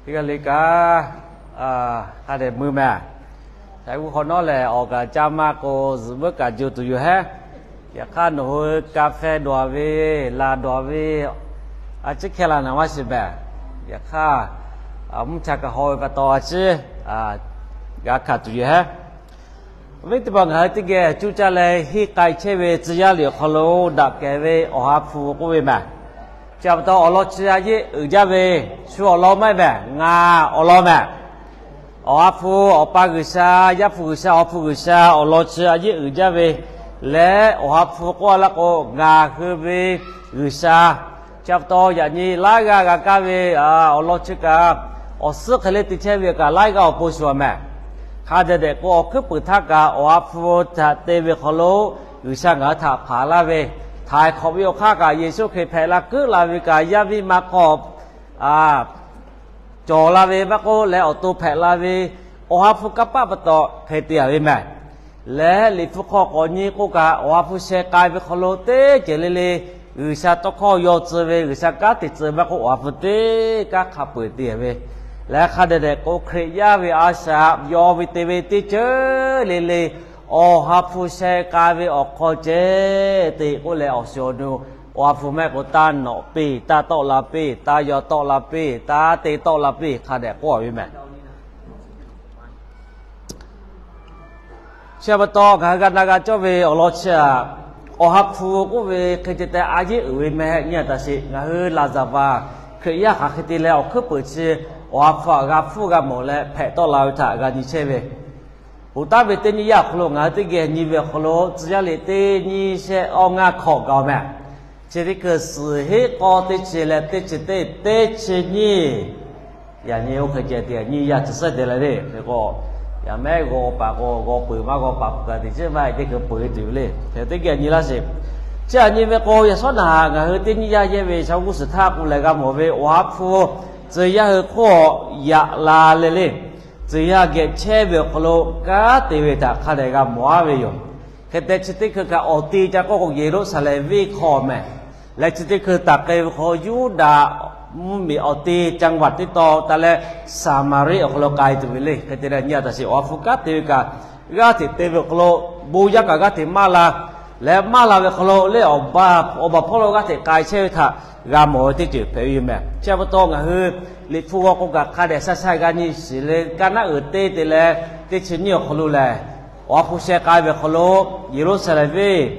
Teˇ g'aˇ le kaꞈ, hk'a dehꞈ mui mehˍ. Shaˍ g'uˇ hk'awꞈ nawˉ lehˬ, awˬ kaꞈ caˇ maˇ k'o, zuhꞈ veuˉ kaꞈ jo tuˬ yoˬ hehˉ. Yaꞈ hk'aˇ, nawˬ hui ka feh dawˬ ve, laˬ dawˬ ve, a ciˉ hkehˇ la naˍ maˇ shiˍ mehˍ. Yaꞈ hk'aˇ, mvuhˇ cha kaꞈ haw ve pa taw a ciˉ g'a hkanˍ tuˬ yoˬ hehˉ. Awˬ viˉ teˇ hpaˍ, ngaˬ hui teˇ geh cuˇ caˇ leh henˇ k'ai chehˇ ve tcuh yaˇ liꞈ awˬ hk'aw lo daꞈ kehˬ ve Awˬ ha hpu k'oˆ ve mehˍ. Chi pa taw awˬ lawn chi a yeˆ uiˍ jaˇ ve, shu awˬ lawn maˇ heˆ mehˍ, ngaˬ awˬ lawn mehˍ. Awˬ ha hpu Awˬ pa G'uiˬsha, Yaˇ hpu G'uiˬsha, Awˬ ha hpu G'uiˬsha awˬ lawn chi a yeˆ uiˍ jaˇ ve leh, Awˬ ha hpu k'oˆ a laˇ k'o, ngaˬ hui ve G'uiˬsha. Chi pa taw yaꞈ nyi laiˉ g'aˇ g'a kaˇ ve awˬ lawn chi kaꞈ, awˬ suhˉ hk'e le te chehˇ ve kaꞈ laiˉ g'aˇ awˬ pon shuˍ mehˍ. Hk'a dehꞈ dehꞈ k'o, awˬ hkuiˉ puiˍ htaˇ kaꞈ Awˬ ha hpu htaꞈ te ve hk'aw lo G'uiˬsha ngaˬ hui htaꞈ hpanˍ laˇ ve, htaiˍ hk'awꞈ ve awˬ hk'aˇ kaꞈ Yeˍsuˆ Hkriꞈ hpehꞈ la keuˆ la ve kaꞈ, yaˇ miˇ ma hk'aw cawˬ la ve maˇ k'oˆ leh, awˬ to hpehꞈ la ve Awˬ ha hpu kanˇ paˆ pa taw hk'e te a ve mehˍ. Leh Liꞈ hpu hk'aw k'awꞈ nyi k'oˆ kaꞈ, Awˬ ha hpu sheh k'ai ve hk'aw lo teˇ ceuˬ le le G'uiˬsha tawˇ hkawˇ yaw tcuh ve, G'uiˬsha kanˉ te tcuh maˇ k'oˆ, Awˬ ha hpu teˇ kanˉ hk'a peu-eˬ te ve. Leh hk'a dehꞈ dehꞈ k'o, Hkriꞈ yaˇ ve a shaꞈ yaw ve te ve teˇ ceuˬ le le Awˬ ha hpu sheh k'ai ve awˬ hk'aw ceh te k'oˆ leh, awˬ shiˍ awˬ nu Awˬ ha hpu mehˆ k'o, taˇ nawꞈ piˇ, taˇ tawˆ la piˇ, taˇ yaw tawˆ la piˇ, taˇ te tawˆ la piˇ hk'a dehꞈ k'oˆ a ve mehˍ. Chi pa taw ngaˬ hui g'a na g'a cawˇ ve awˬ lawn chi aꞈ, Awˬ ha hpu k'oˆ ve hk'e te teh a yeˆ uiˍ ve mehˍ nyi a taꞈ sheˍ. Ngaˬ hui laˍzaˍvaˍ Hkriꞈ yaˇ hk'aˬ hk'e te leh awˬ hkuiˉ peuˍ chi Awˬ ha hpu aꞈ g'a hpfuhˇ g'a mawˬ leh hpehꞈ tawˆ la ve htaꞈ g'a nyi chehˇ ve, ponˬ taˍ ve teˇ nyiˇ yaˇ awˬ hk'aw lo ngaˬ hui teˇ geh nyi ve awˬ hk'aw lo, tcuh yaˇ liꞈ teˇ nyiˇ shehˆ awˇ ngaˇ hk'awꞈ gaˬ mehˍ. Chi teˇ hkui suhˍ heˆ k'awˇ teˇ chi leh teˇ chi teˇ teˇ chi nyiˇ, yaꞈ nyi oˇ hk'e ceh te nyiˇ yaˇ chi suhˉ te leh le hk'e k'o, yaꞈ mehˉ g'aw paˍ k'o g'aw peuˬ maˇ g'aw paˍ k'o kaꞈ teꞈ chiˉ maˇ teˇ hkui peu-eˬ tuˬ ve le. Hk'e teˇ geh nyi laˇ sheˍ. Chi aꞈ nyi ve k'o, yaꞈ shawˉ naˍ ngaˬ hui teˇ nyiˇ yaˇ yehˇ ve sha g'uˇ suhˍ htaˇ k'o lehˬ g'a mawˬ ve Awˬ ha hpu tcuh yaˇ hui hk'oˆ yaꞈ la leh le, tcuh yaˇ geh chehˇ ve awˬ hk'aw lo kanˉ te ve htaꞈ hk'a dehꞈ g'a mawˬ a ve yoˬ. Hk'e te chi teˇ hkui kaꞈ awˬ ti ca k'oˆ k'o, Yeˍruˆsaˍlehnˍ venˇ hk'aw mehˍ. Leh chi teˇ hkui taˍ k'ai ve hk'aw lo Yuˇdaꞈ mvuhˇmiˬ awˬ ti จังหวัด teˇ tawn taˍ leh Saˍmaˍriˆ awˬ hk'aw lo k'ai tuˬ ve le. Hk'e te leh nyi a taꞈ sheˍ, Awˬ ha hpu kanˉ te ve kaꞈ g'aˇ hteꞈ te ve awˬ hk'aw lo bon yaˇ kaꞈ g'aˇ hteꞈ maˇ la, leh maˇ la ve hk'aw lo le awˬ ba awˬ baˬ hpawˇ lo g'aˇ hteꞈ k'ai chehˇ ve htaꞈ g'a mawˬ ve teˇ ceuˬ hpehꞈ ve yoˬ mehˍ. Chi pa taw ngaˬ hui Liꞈ hpu g'aw k'o kaꞈ hk'a dehꞈ sha sha g'a nyi shiˍ le, kaˇ naˉ uiˍ teˇ te leh teˇ chi nyiˇ awˬ hk'aw lo lehˬ, Awˬ ha hpu sheh k'ai ve awˬ hk'aw lo Yeˍruˆsaˍlehnˍ venˇ,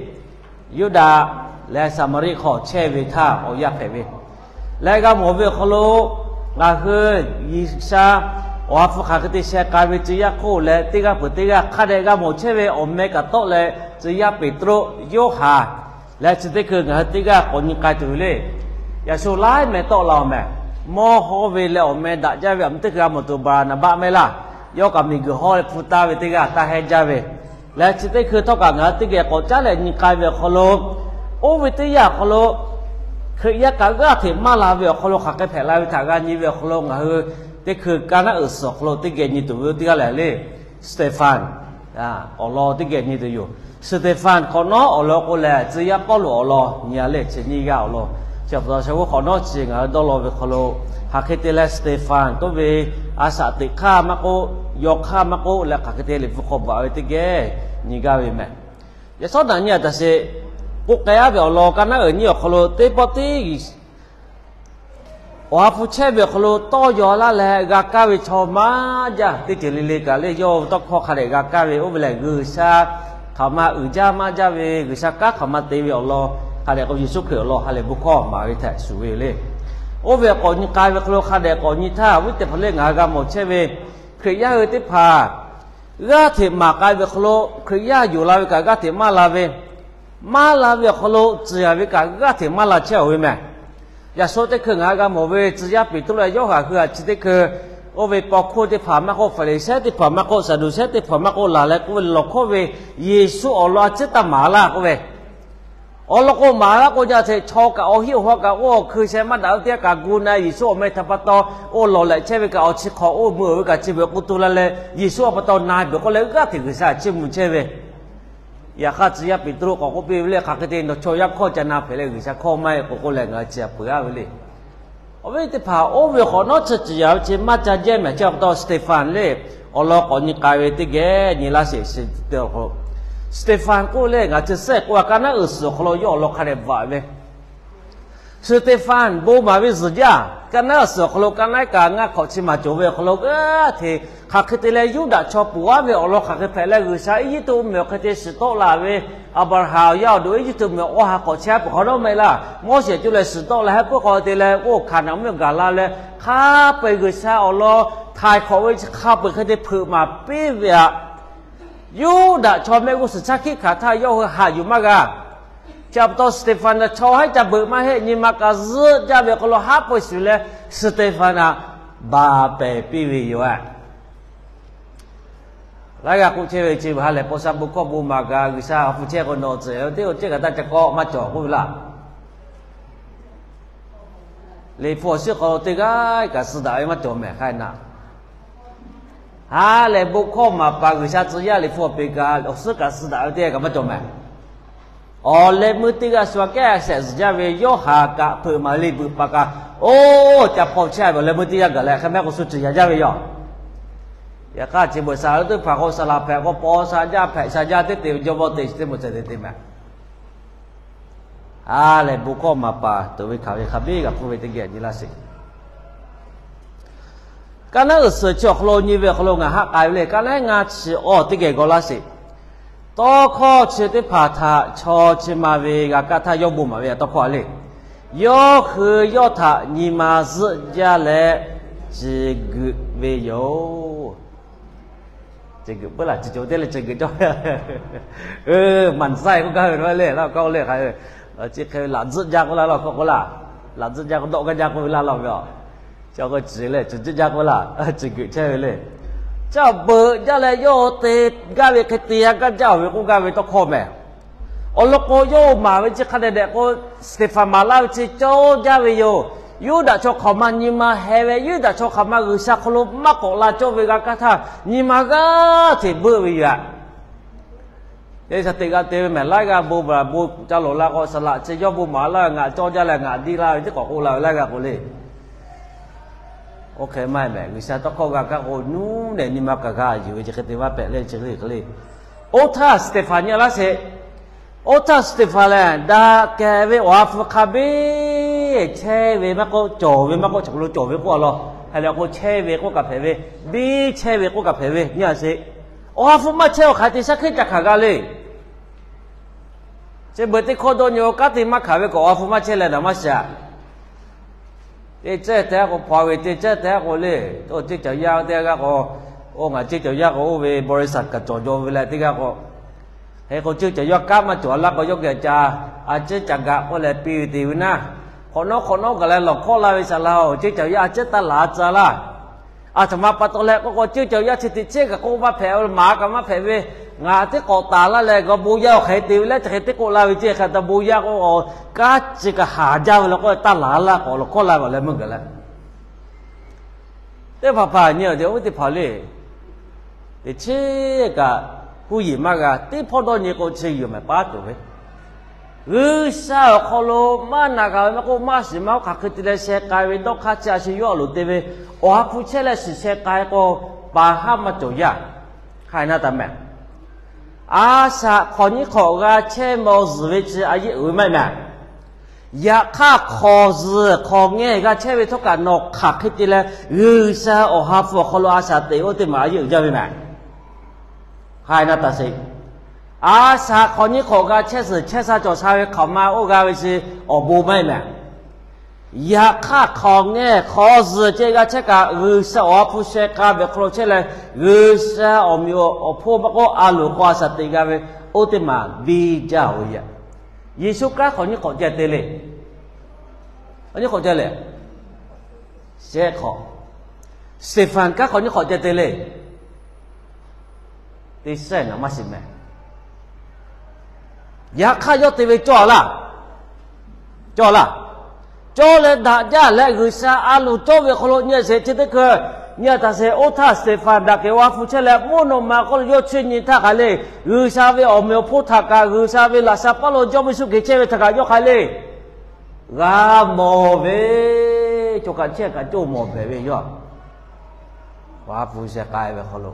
Yuˇdaꞈ leh Saˍmaˍriˆ hk'aw chehˇ ve htaˇ awˬ yanˇ hpehꞈ ve leh g'a mawˬ ve awˬ hk'aw lo, ngaˬ hui G'uiˬsha Awˬ ha hpu hk'aˬ hk'e te sheh k'ai ve tcuh yaˇ hk'oˆ leh teˇ g'aˇ peuˬ teˇ g'aˇ hk'a dehꞈ g'a mawˬ chehˇ ve awˬ meh kaꞈ tawˆ leh, tcuh yaˇ Peˍtruˆ, Yoˇhanˬ leh chi teˇ hkui ngaˬ hui teˇ g'aˇ k'awꞈ nyi k'ai tuˬ ve le. Yaꞈ shu laiˉ meh tawˆ la awˬ mehˍ. Mawˇ hawˇ ve leh awˬ meh daꞈ jaˇ ve aˬ miˉ teˇ hkui g'a mawˬ tuˬ Baˍnaˍbaˆ mehˆ laˇ. Yawˇ kaꞈ miˬguiˬ hawˇ leh hpu taˇ ve teˇ g'aˇ taˇ hehˇ jaˇ ve leh, chi teˇ hkui htawˇ kaꞈ ngaˬ hui teˇ geh k'awꞈ caˉ leh nyi k'ai ve awˬ hk'aw lo, oˇ ve teˇ yanˇ awˬ hk'aw lo Hkriꞈ yaˇ kaꞈ g'aˇ hteꞈ maˇ la ve awˬ hk'aw lo hk'aˬ hk'e hpehꞈ la ve htaꞈ g'a nyi ve awˬ hk'aw lo, ngaˬ hui teˇ hkui kaˇ naˉ uiˍ suhˍ awˬ hk'aw lo teˇ geh nyi tuˬ ve teˇ g'aˇ lehˬ le, Steˍfanˍ, awˬ lawn teˇ geh nyi tuˬ yoˬ. Steˍfanˍ hk'awꞈ nawˉ awˬ lawn k'o lehˬ, tcuh yaˇ Pawˇluꞈ awˬ lawn nyi a le, chi nyiˇ g'aˇ awˬ lawn. Chi pa taw shaˍ g'uˇ hk'awꞈ nawˉ chi ngaˬ hui dawˇ law ve hk'aw lo, hk'aˬ hk'e te leh Steˍfanˍ k'oˆ ve a shaꞈ teꞈ hk'aˇ maˇ k'oˆ, yaw hk'aˇ maˇ k'oˆ leh hk'aˬ hk'e te Liꞈ hpu hk'aw bvuhꞈ ve teˇ geh nyi gaˇ ve mehˍ. Yaꞈ shawˉ naˍ nyi a taꞈ sheˍ, k'oˆ k'ai a ve awˬ lawn kaˇ naˉ uiˍ nyiˇ awˬ hk'aw lo teˇ pawˆ tiˉ Awˬ ha hpu chehˇ ve awˬ hk'aw lo tawˇ yaw laˇ leh g'a kaˇ ve chaw maˇ jaˇ. Teˇ ceuˬ le le kaꞈ le yawˇ ve tawˇ hkawˇ hk'a dehꞈ g'a kaˇ ve, oˇ ve lehˬ G'uiˬsha hk'aˬ ma uiˍ jaˇ maˇ jaˇ ve, G'uiˬsha kanˉ hk'aˬ ma te ve awˬ lawn hk'a dehꞈ k'o, Yeˍsuˆ Hkriꞈ awˬ lawn ha lehˬ bon hkawˇ maˍ ve htaꞈ shuˍ ve le. Oˇ ve k'awꞈ nyi k'ai ve hk'aw lo hk'a dehꞈ k'awꞈ nyi htaˇ, awˬ viˉ teˇ hpaˍ le ngaˬ hui g'a mawˬ chehˇ ve, Hkriꞈ yaˇ hui teˇ hpaˍ g'aˇ hteꞈ maˍ k'ai ve hk'aw lo, Hkriꞈ yaˇ yonˍ la ve kaꞈ g'aˇ hteꞈ maˇ la ve, maˇ la ve awˬ hk'aw lo tcuhˍ a ve kaꞈ g'aˇ hteꞈ maˇ la chehˇ a ve mehˍ. Yaꞈ shu teˇ hkui ngaˬ hui g'a mawˬ ve tcuh yaˇ Peˍtruˆ leh Yoˇhanˬ hui a chi teˇ hkui, oˇ ve paw hkuˇ teˇ hpaˍ maˇ k'oˆ, Hpaˍriˍsehˇ teˇ hpaˍ maˇ k'oˆ, Saˍduˍsehˇ teˇ hpaˍ maˇ k'oˆ, laˬ leh k'oˆ ve lawˬ hkawˇ ve Yeˍsuˆ awˬ lawn a ciˉ taˇ maˍ laˇ k'oˆ ve, awˬ lawn k'o maˍ laˇ k'o, nyi a hteꞈ chaw kaꞈ awˬ hiˆ awˬ hawˇ kaꞈ oˇ awˬ hkui sheh maˇ daꞈ ve teˇ g'aˇ kaꞈ gu na, Yeˍsuˆ awˬ meh htaꞈ pa taw oˇ lawˬ lehꞈ chehˇ ve kaꞈ awˬ chi hk'awꞈ oˇ mui awˬ ve kaꞈ chi beuꞈ k'oˆ tu la leh, Yeˍsuˆ awˬ pa taw na beuꞈ k'oˆ leh g'aˇ hteꞈ G'uiˬsha chiˇ mvuh chehˇ ve Yaꞈ hk'aˇ tcuh yaˇ Peˍtruˆ k'awꞈ k'oˆ piˇ ve le, hk'aˬ hk'e te nawˬ chaw yaˇ hkawˇ ca na hpehꞈ leh G'uiˬsha hkawˇ maˇ heˆ k'o k'oˆ leh ngaˬ hui chi htaꞈ peuˬ-a ve le. Awˬ viˉ teˇ hpaˍ, oˇ ve hk'awꞈ nawˉ chi ciˍ yanˍ ve chi maˇ ca jehˇ mehˍ. Chi pa taw Steˍfanˍ le, awˬ lawn k'awꞈ nyi k'ai ve teˇ geh nyi laˇ sheˍ. Steˍfanˍ k'oˆ le, ngaˬ chi suhˉ k'oˆ a, ka naˉ uiˍ suhˍ awˬ hk'aw lo yawˇ awˬ lawn hk'a dehꞈ bvuhꞈ ve Steˍfanˍ bon maˍ ve zuhˬ jaˇ. Ka naˉ uiˍ suhˍ awˬ hk'aw lo ka naˉ kaꞈ ngaˇ hk'awꞈ chi maˍ cawˬ ve awˬ hk'aw lo g'aˇ hteꞈ, hk'aˬ hk'e te leh Yuˇdaꞈ chaw poˬ aˉ ve awˬ lawn hk'aˬ hk'e hpehꞈ leh G'uiˬsha Eˇjiˇtuꞈ mvuhˇmiˬ awˬ hk'e te shiˍ tawˆ la ve, Aˍbraˍhanˍ awˬ yaˇ awˬ duˬ Eˇjiˇtuꞈ mvuhˇmiˬ awˬ ha hk'awꞈ chehˇ peuˬ hk'awꞈ nawˉ mehˆ laˇ. Moˉseˍ cuˇ leh shiˍ tawˆ la hehˉ puiˉ hk'aw te leh oˇ Hkaˍnanˍ mvuhˇmiˬ gaˬ la leh, hk'a peu-eˬ G'uiˬsha awˬ lawn htaiˍ hk'awꞈ ve chi hk'a peu-eˬ hk'e te hpeuꞈ maˍ piˇ ve aꞈ. Yuˇdaꞈ chaw mehˆ g'uˇ suhˍ chaˇ hkiˆ hkanˍ htaˇ yawˇ hui haꞈ yuˬ maˇ g'a. Chi pa taw Steˍfanˍ chaw haiˉ ca beuꞈ maˇ heˆ, nyi ma kaꞈ zuhˆ jaˇ ve hk'aw lo haˉ pui shuˍ leh, Steˍfanˍ htaꞈ baˬ pehˍ piˇ ve yoˬ. Laiˉ g'aˇ k'oˆ chehˇ ve chi beuꞈ ha lehˬ paw sha bon hkawˇ bon maˍ kaꞈ G'uiˬsha awˬ hpu chehˇ k'o nawˬ tcuhˍ ve teˇ ceuˬ kaꞈ taˇ ca kawˆ maˇ cawˬ k'oˆ ve laˇ. Liꞈ hpu awˬ shinˉ hk'aw lo teˇ g'aˇ kaꞈ suh daꞈ ve maˇ cawˬ mehˍ hk'aˇ naˆ. Ha lehˬ bon hkawˇ maˍ paˍ G'uiˬsha tcuh yaˇ Liꞈ hpu awˬ peˬ kaꞈ awˬ suhˉ kaꞈ suh daꞈ ve teˇ g'aˇ kaꞈ maˇ cawˬ mehˍ. Awˬ leh meuˇ teˇ g'aˇ shu aꞈ kehˉ shehˍ zuhˬ jaˇ ve Yoˇhanˬ kaꞈ hpeuꞈ maˍ le beuꞈ paˍ kaꞈ, oˇ ca hpaw chehˇ ve awˬ leh meuˇ teˇ g'aˇ gaˬ leh hk'e mehˆ k'o shu ciˍ yaꞈ jaˇ ve yoˬ. Yaꞈ hk'aˇ chi beuꞈ saˍ laꞈ teˇ hpaˍ k'o saˍ laꞈ hpehꞈ k'o paw sha jaˇ hpehꞈ sha jaˇ teˇ te ve jawˇmawˇ te chi teˇ meuꞈ ceh te te mehˍ. Ha lehˬ bon hkawˇ maˍ paˍ tuˬ ve hkanˍ ve hk'a biˇ g'a hpuˇ ve teˇ geh nyi laˇ sheˍ. Ka naˉ uiˍ suhˍ chi awˬ hk'aw lo nyi ve awˬ hk'aw lo ngaˬ haˆ k'ai ve le. Ka naˉ ngaˇ chi awˬ teˇ geh g'aw laˇ sheˍ. Tawˇ hkawˇ chi teˇ hpaˍ htaꞈ chaw chi ma ve g'a kaˇ htaˇ yawˇ bon maˍ ve aꞈ tawˇ hkawˇ a le. Yawˇ hui yawˇ htaꞈ nyi ma zuhˆ jaˇ leh ciˬ geuꞈ ve yoˬ. Ciˬ geuꞈ peuˬ laˇ, ciˬ cawˬ te leh ciˬ geuꞈ cawˬ. Maˍ zaˇ k'oˆ gaˇ ve le, laˇ kawˆ le hk'a, chi hk'e ve laꞈ zuhˆ jaˇ k'oˆ laˇ, laˇ kawˆ k'oˆ laˇ. Laꞈ zuhˆ jaˇ k'oˆ dawˆ gaˇ jaˇ k'oˆ ve laˇ law ve a. Chi k'o ciˬ leh ciˬ zuhˆ jaˇ k'oˆ ve laˇ, ciˬ geuꞈ chehˇ ve le. Chi beuꞈ jaˇ leh yawˇ te gaˇ ve hk'e te yaˇ gaˇ jaˇ ve k'oˆ gaˇ ve tawˇ hkawˇ mehˍ. Awˬ lawn k'o, yawˇ maˍ ve chi hk'a dehꞈ dehꞈ k'o, Steˍfanˍ maˍ laˇ ve chi cawˇ jaˇ ve yoˬ. Yuˇdaꞈ chaw hk'aˬ ma nyi ma heh ve, Yuˇdaꞈ chaw hk'aˬ ma G'uiˬsha hk'aw lo maˇ k'awꞈ la cawˇ ve g'a kaˇ htaˇ, nyi ma g'aˇ hteꞈ beuˆ ve yoˬ aꞈ. Te sha teꞈ g'a te ve mehˍ, laiˉ g'aˇ bon baˬ bon ca lawˬ la k'o, saˍ laꞈ chi yawˇ bon maˍ laˇ ve ngaˬ cawˇ jaˇ leh ngaˬ diˇ laˇ ve teˇ k'awꞈ k'oˆ la ve laiˉ g'aˇ k'o le. Oˇ hk'e maˇ heˆ mehˍ, G'uiˬsha tawˇ hkawˇ g'a kaˇ k'o, nuˇ nehˬ nyi ma kaꞈ g'a yuˬ ve chi hk'e te maˇ hpehꞈ le chi hk'e le hk'e le. Oˇ htaˇ Steˍfanˍ nyi laˇ sheˍ. Oˇ htaˇ Steˍfanˍ lehˬ, daꞈ kehˬ ve awˬ ha hpu hk'a biˇ chehˇ ve maˇ k'oˆ, cawˬ ve maˇ k'oˆ, chaw lo cawˬ ve k'oˆ a law. Hk'aˬ leh k'o chehˇ ve k'oˆ kaꞈ hpehꞈ ve, biˇ chehˇ ve k'oˆ kaꞈ hpehꞈ ve nyi a sheˍ. Awˬ ha hpu maˇ chehˇ awˬ hk'aˬ hk'e te shaˉ hkiˆ ca hkanˍ g'a le. Chi beuꞈ teˇ hkawˇ dawˇ nyi-o, kanˉ te maˇ hkanˍ ve k'o awˬ ha hpu maˇ chehˇ leh naˍ maˇ shaˍ. Teˇ cehˇ te-a k'o hpaw ve, teˇ cehˇ te-a k'o le, oˇ ceˇ cawˬ yaˇ teˇ g'aˇ k'o, oˇ ngaˬ ceˇ cawˬ yaˇ k'o oˇ ve บริษัท kaꞈ cawˬ jaw ve leh teˇ g'aˇ k'o, hk'e k'o ceˇ cawˬ yaˇ kanˉ maˇ cawˬ laˇ k'o yawˇ geh ca, a ciˉ ca gaꞈ k'oˆ leh piˇ ve te ve naˇ. Hk'awꞈ nawˉ hk'awꞈ nawˉ gaˬ leh lawˬ hkawˇ la ve saˍ laꞈ-oˬ, ceˇ cawˬ yaˇ a ciˉ taˇ laˬ tcuh laˇ. A htoꞈ ma pa taw leh k'oˆ k'o, ceˇ cawˬ yaˇ chi teꞈ chehˇ kaꞈ k'oˆ maˇ hpehꞈ, maˍ kaꞈ maˇ hpehꞈ ve, ngaˬ teˇ k'awꞈ taˍ laˇ leh g'a bon yaˇ awˬ hk'e te ve leh chi hk'e teˇ k'oˆ laˇ ve ceˇ hk'a ta bon yaˇ k'o, kanˉ chi kaꞈ haˍ jaˇ ve law k'o taˇ laˬ laˇ k'awꞈ lawˬ hkawˇ la ve awˬ leh meuˇ gaˬ leh, teˇ hpaˍ hpaˍ nyi awˬ te oˇ ve teˇ hpaˍ le. Teꞈ chehˇ kaꞈ huˉ yeˬ maˇ g'a, teˇ hpawˇ dawˇ nyi k'o chi yoˬ mehˍ paˉ tuˬ ve. G'uiˬsha awˬ hk'aw lo maˇ na g'a ve maˇ k'oˆ, maˇ shiˍ maˇ k'oˆ, hk'aˬ hk'e te leh sheh k'ai ve dawˇ hk'aˇ chi a shu yawˇ a loˍ te ve, awˬ ha hpu chehˇ leh shiˍ sheh k'ai k'o, paˍ haˉ maˇ cawˬ yaˇ. Hk'a na taˍ mehˍ. A shaꞈ hk'awꞈ nyiˇ hk'awꞈ g'a chehˇ mawˬ zuhˬ ve chi a yeˆ uiˍ ve maˇ heˆ mehˍ. Yaꞈ hk'aˇ hk'awꞈ zuhˬ hk'awꞈ ngeh g'a chehˇ ve htawˇ kaꞈ nawˬ hk'aˬ hk'e te leh G'uiˬsha awˬ ha hpu awˬ hk'aw lo a shaꞈ teꞈ oˇ teˇ maˬ a yeˆ uiˍ jaˇ ve mehˍ. Hk'a na taˍ sheˍ. A shaꞈ hk'awꞈ nyiˇ hk'awꞈ g'a chehˇ zuhˬ chehˇ sha cawˬ sha ve hk'aˬ ma oˇ g'a ve chi awˬ bon maˇ heˆ mehˍ. Yaꞈ hk'aˇ hk'awꞈ ngeh hk'awꞈ zuhˬ ceh g'a chehˇ kaꞈ G'uiˬsha awˬ ha hpu sheh k'a ve hk'aw lo chehˇ leh, G'uiˬsha awˬ meꞈ awˬ hponˇ maˇ k'oˆ a loˍ hk'aw a shaꞈ teꞈ g'a ve oˇ teˇ maˬ biˇ jaˇ-oˬ ve. Yeˍsuˆ kanˉ hk'awꞈ nyiˇ hk'awꞈ ceh te le. Nyiˇ hk'awꞈ ceh le. Shehˆ hk'awꞈ. Steˍfanˍ kanˉ hk'awꞈ nyiˇ hk'awꞈ ceh te le. Teˇ shehˆ naˍ maˇ shiˍ mehˍ. Yaꞈ hk'aˇ yawˇ te ve cawˇ laˇ. Cawˇ laˇ. Cawˇ leh daꞈ jaˇ leh G'uiˬsha a loˍ cawˇ ve hk'aw lo nyi sheˍ chi teˇ hkui Nyi a taꞈ sheˍ, oˇ htaˇ Steˍhpanˍ daꞈ kehˬ awˬ ha hpu chehˇ leh, mvuhˇ naw ma hk'aw lo yawˇ chehˇ nyi htaˇ hk'aˬ le, G'uiˬsha ve awˬ meꞈ awˬ hponˇ htaꞈ kaꞈ, G'uiˬsha ve laꞈ sha paˉ lo Jawˇmawˇ Yeˍsuˆ Hkriꞈ chehˇ ve htaꞈ kaꞈ yawˇ hk'aˬ le, g'a mawˬ ve, chaw kaꞈ chehˇ kaꞈ coˇ mawˬ hpehꞈ ve yoˬ. Awˬ ha hpu sheh k'ai ve hk'aw lo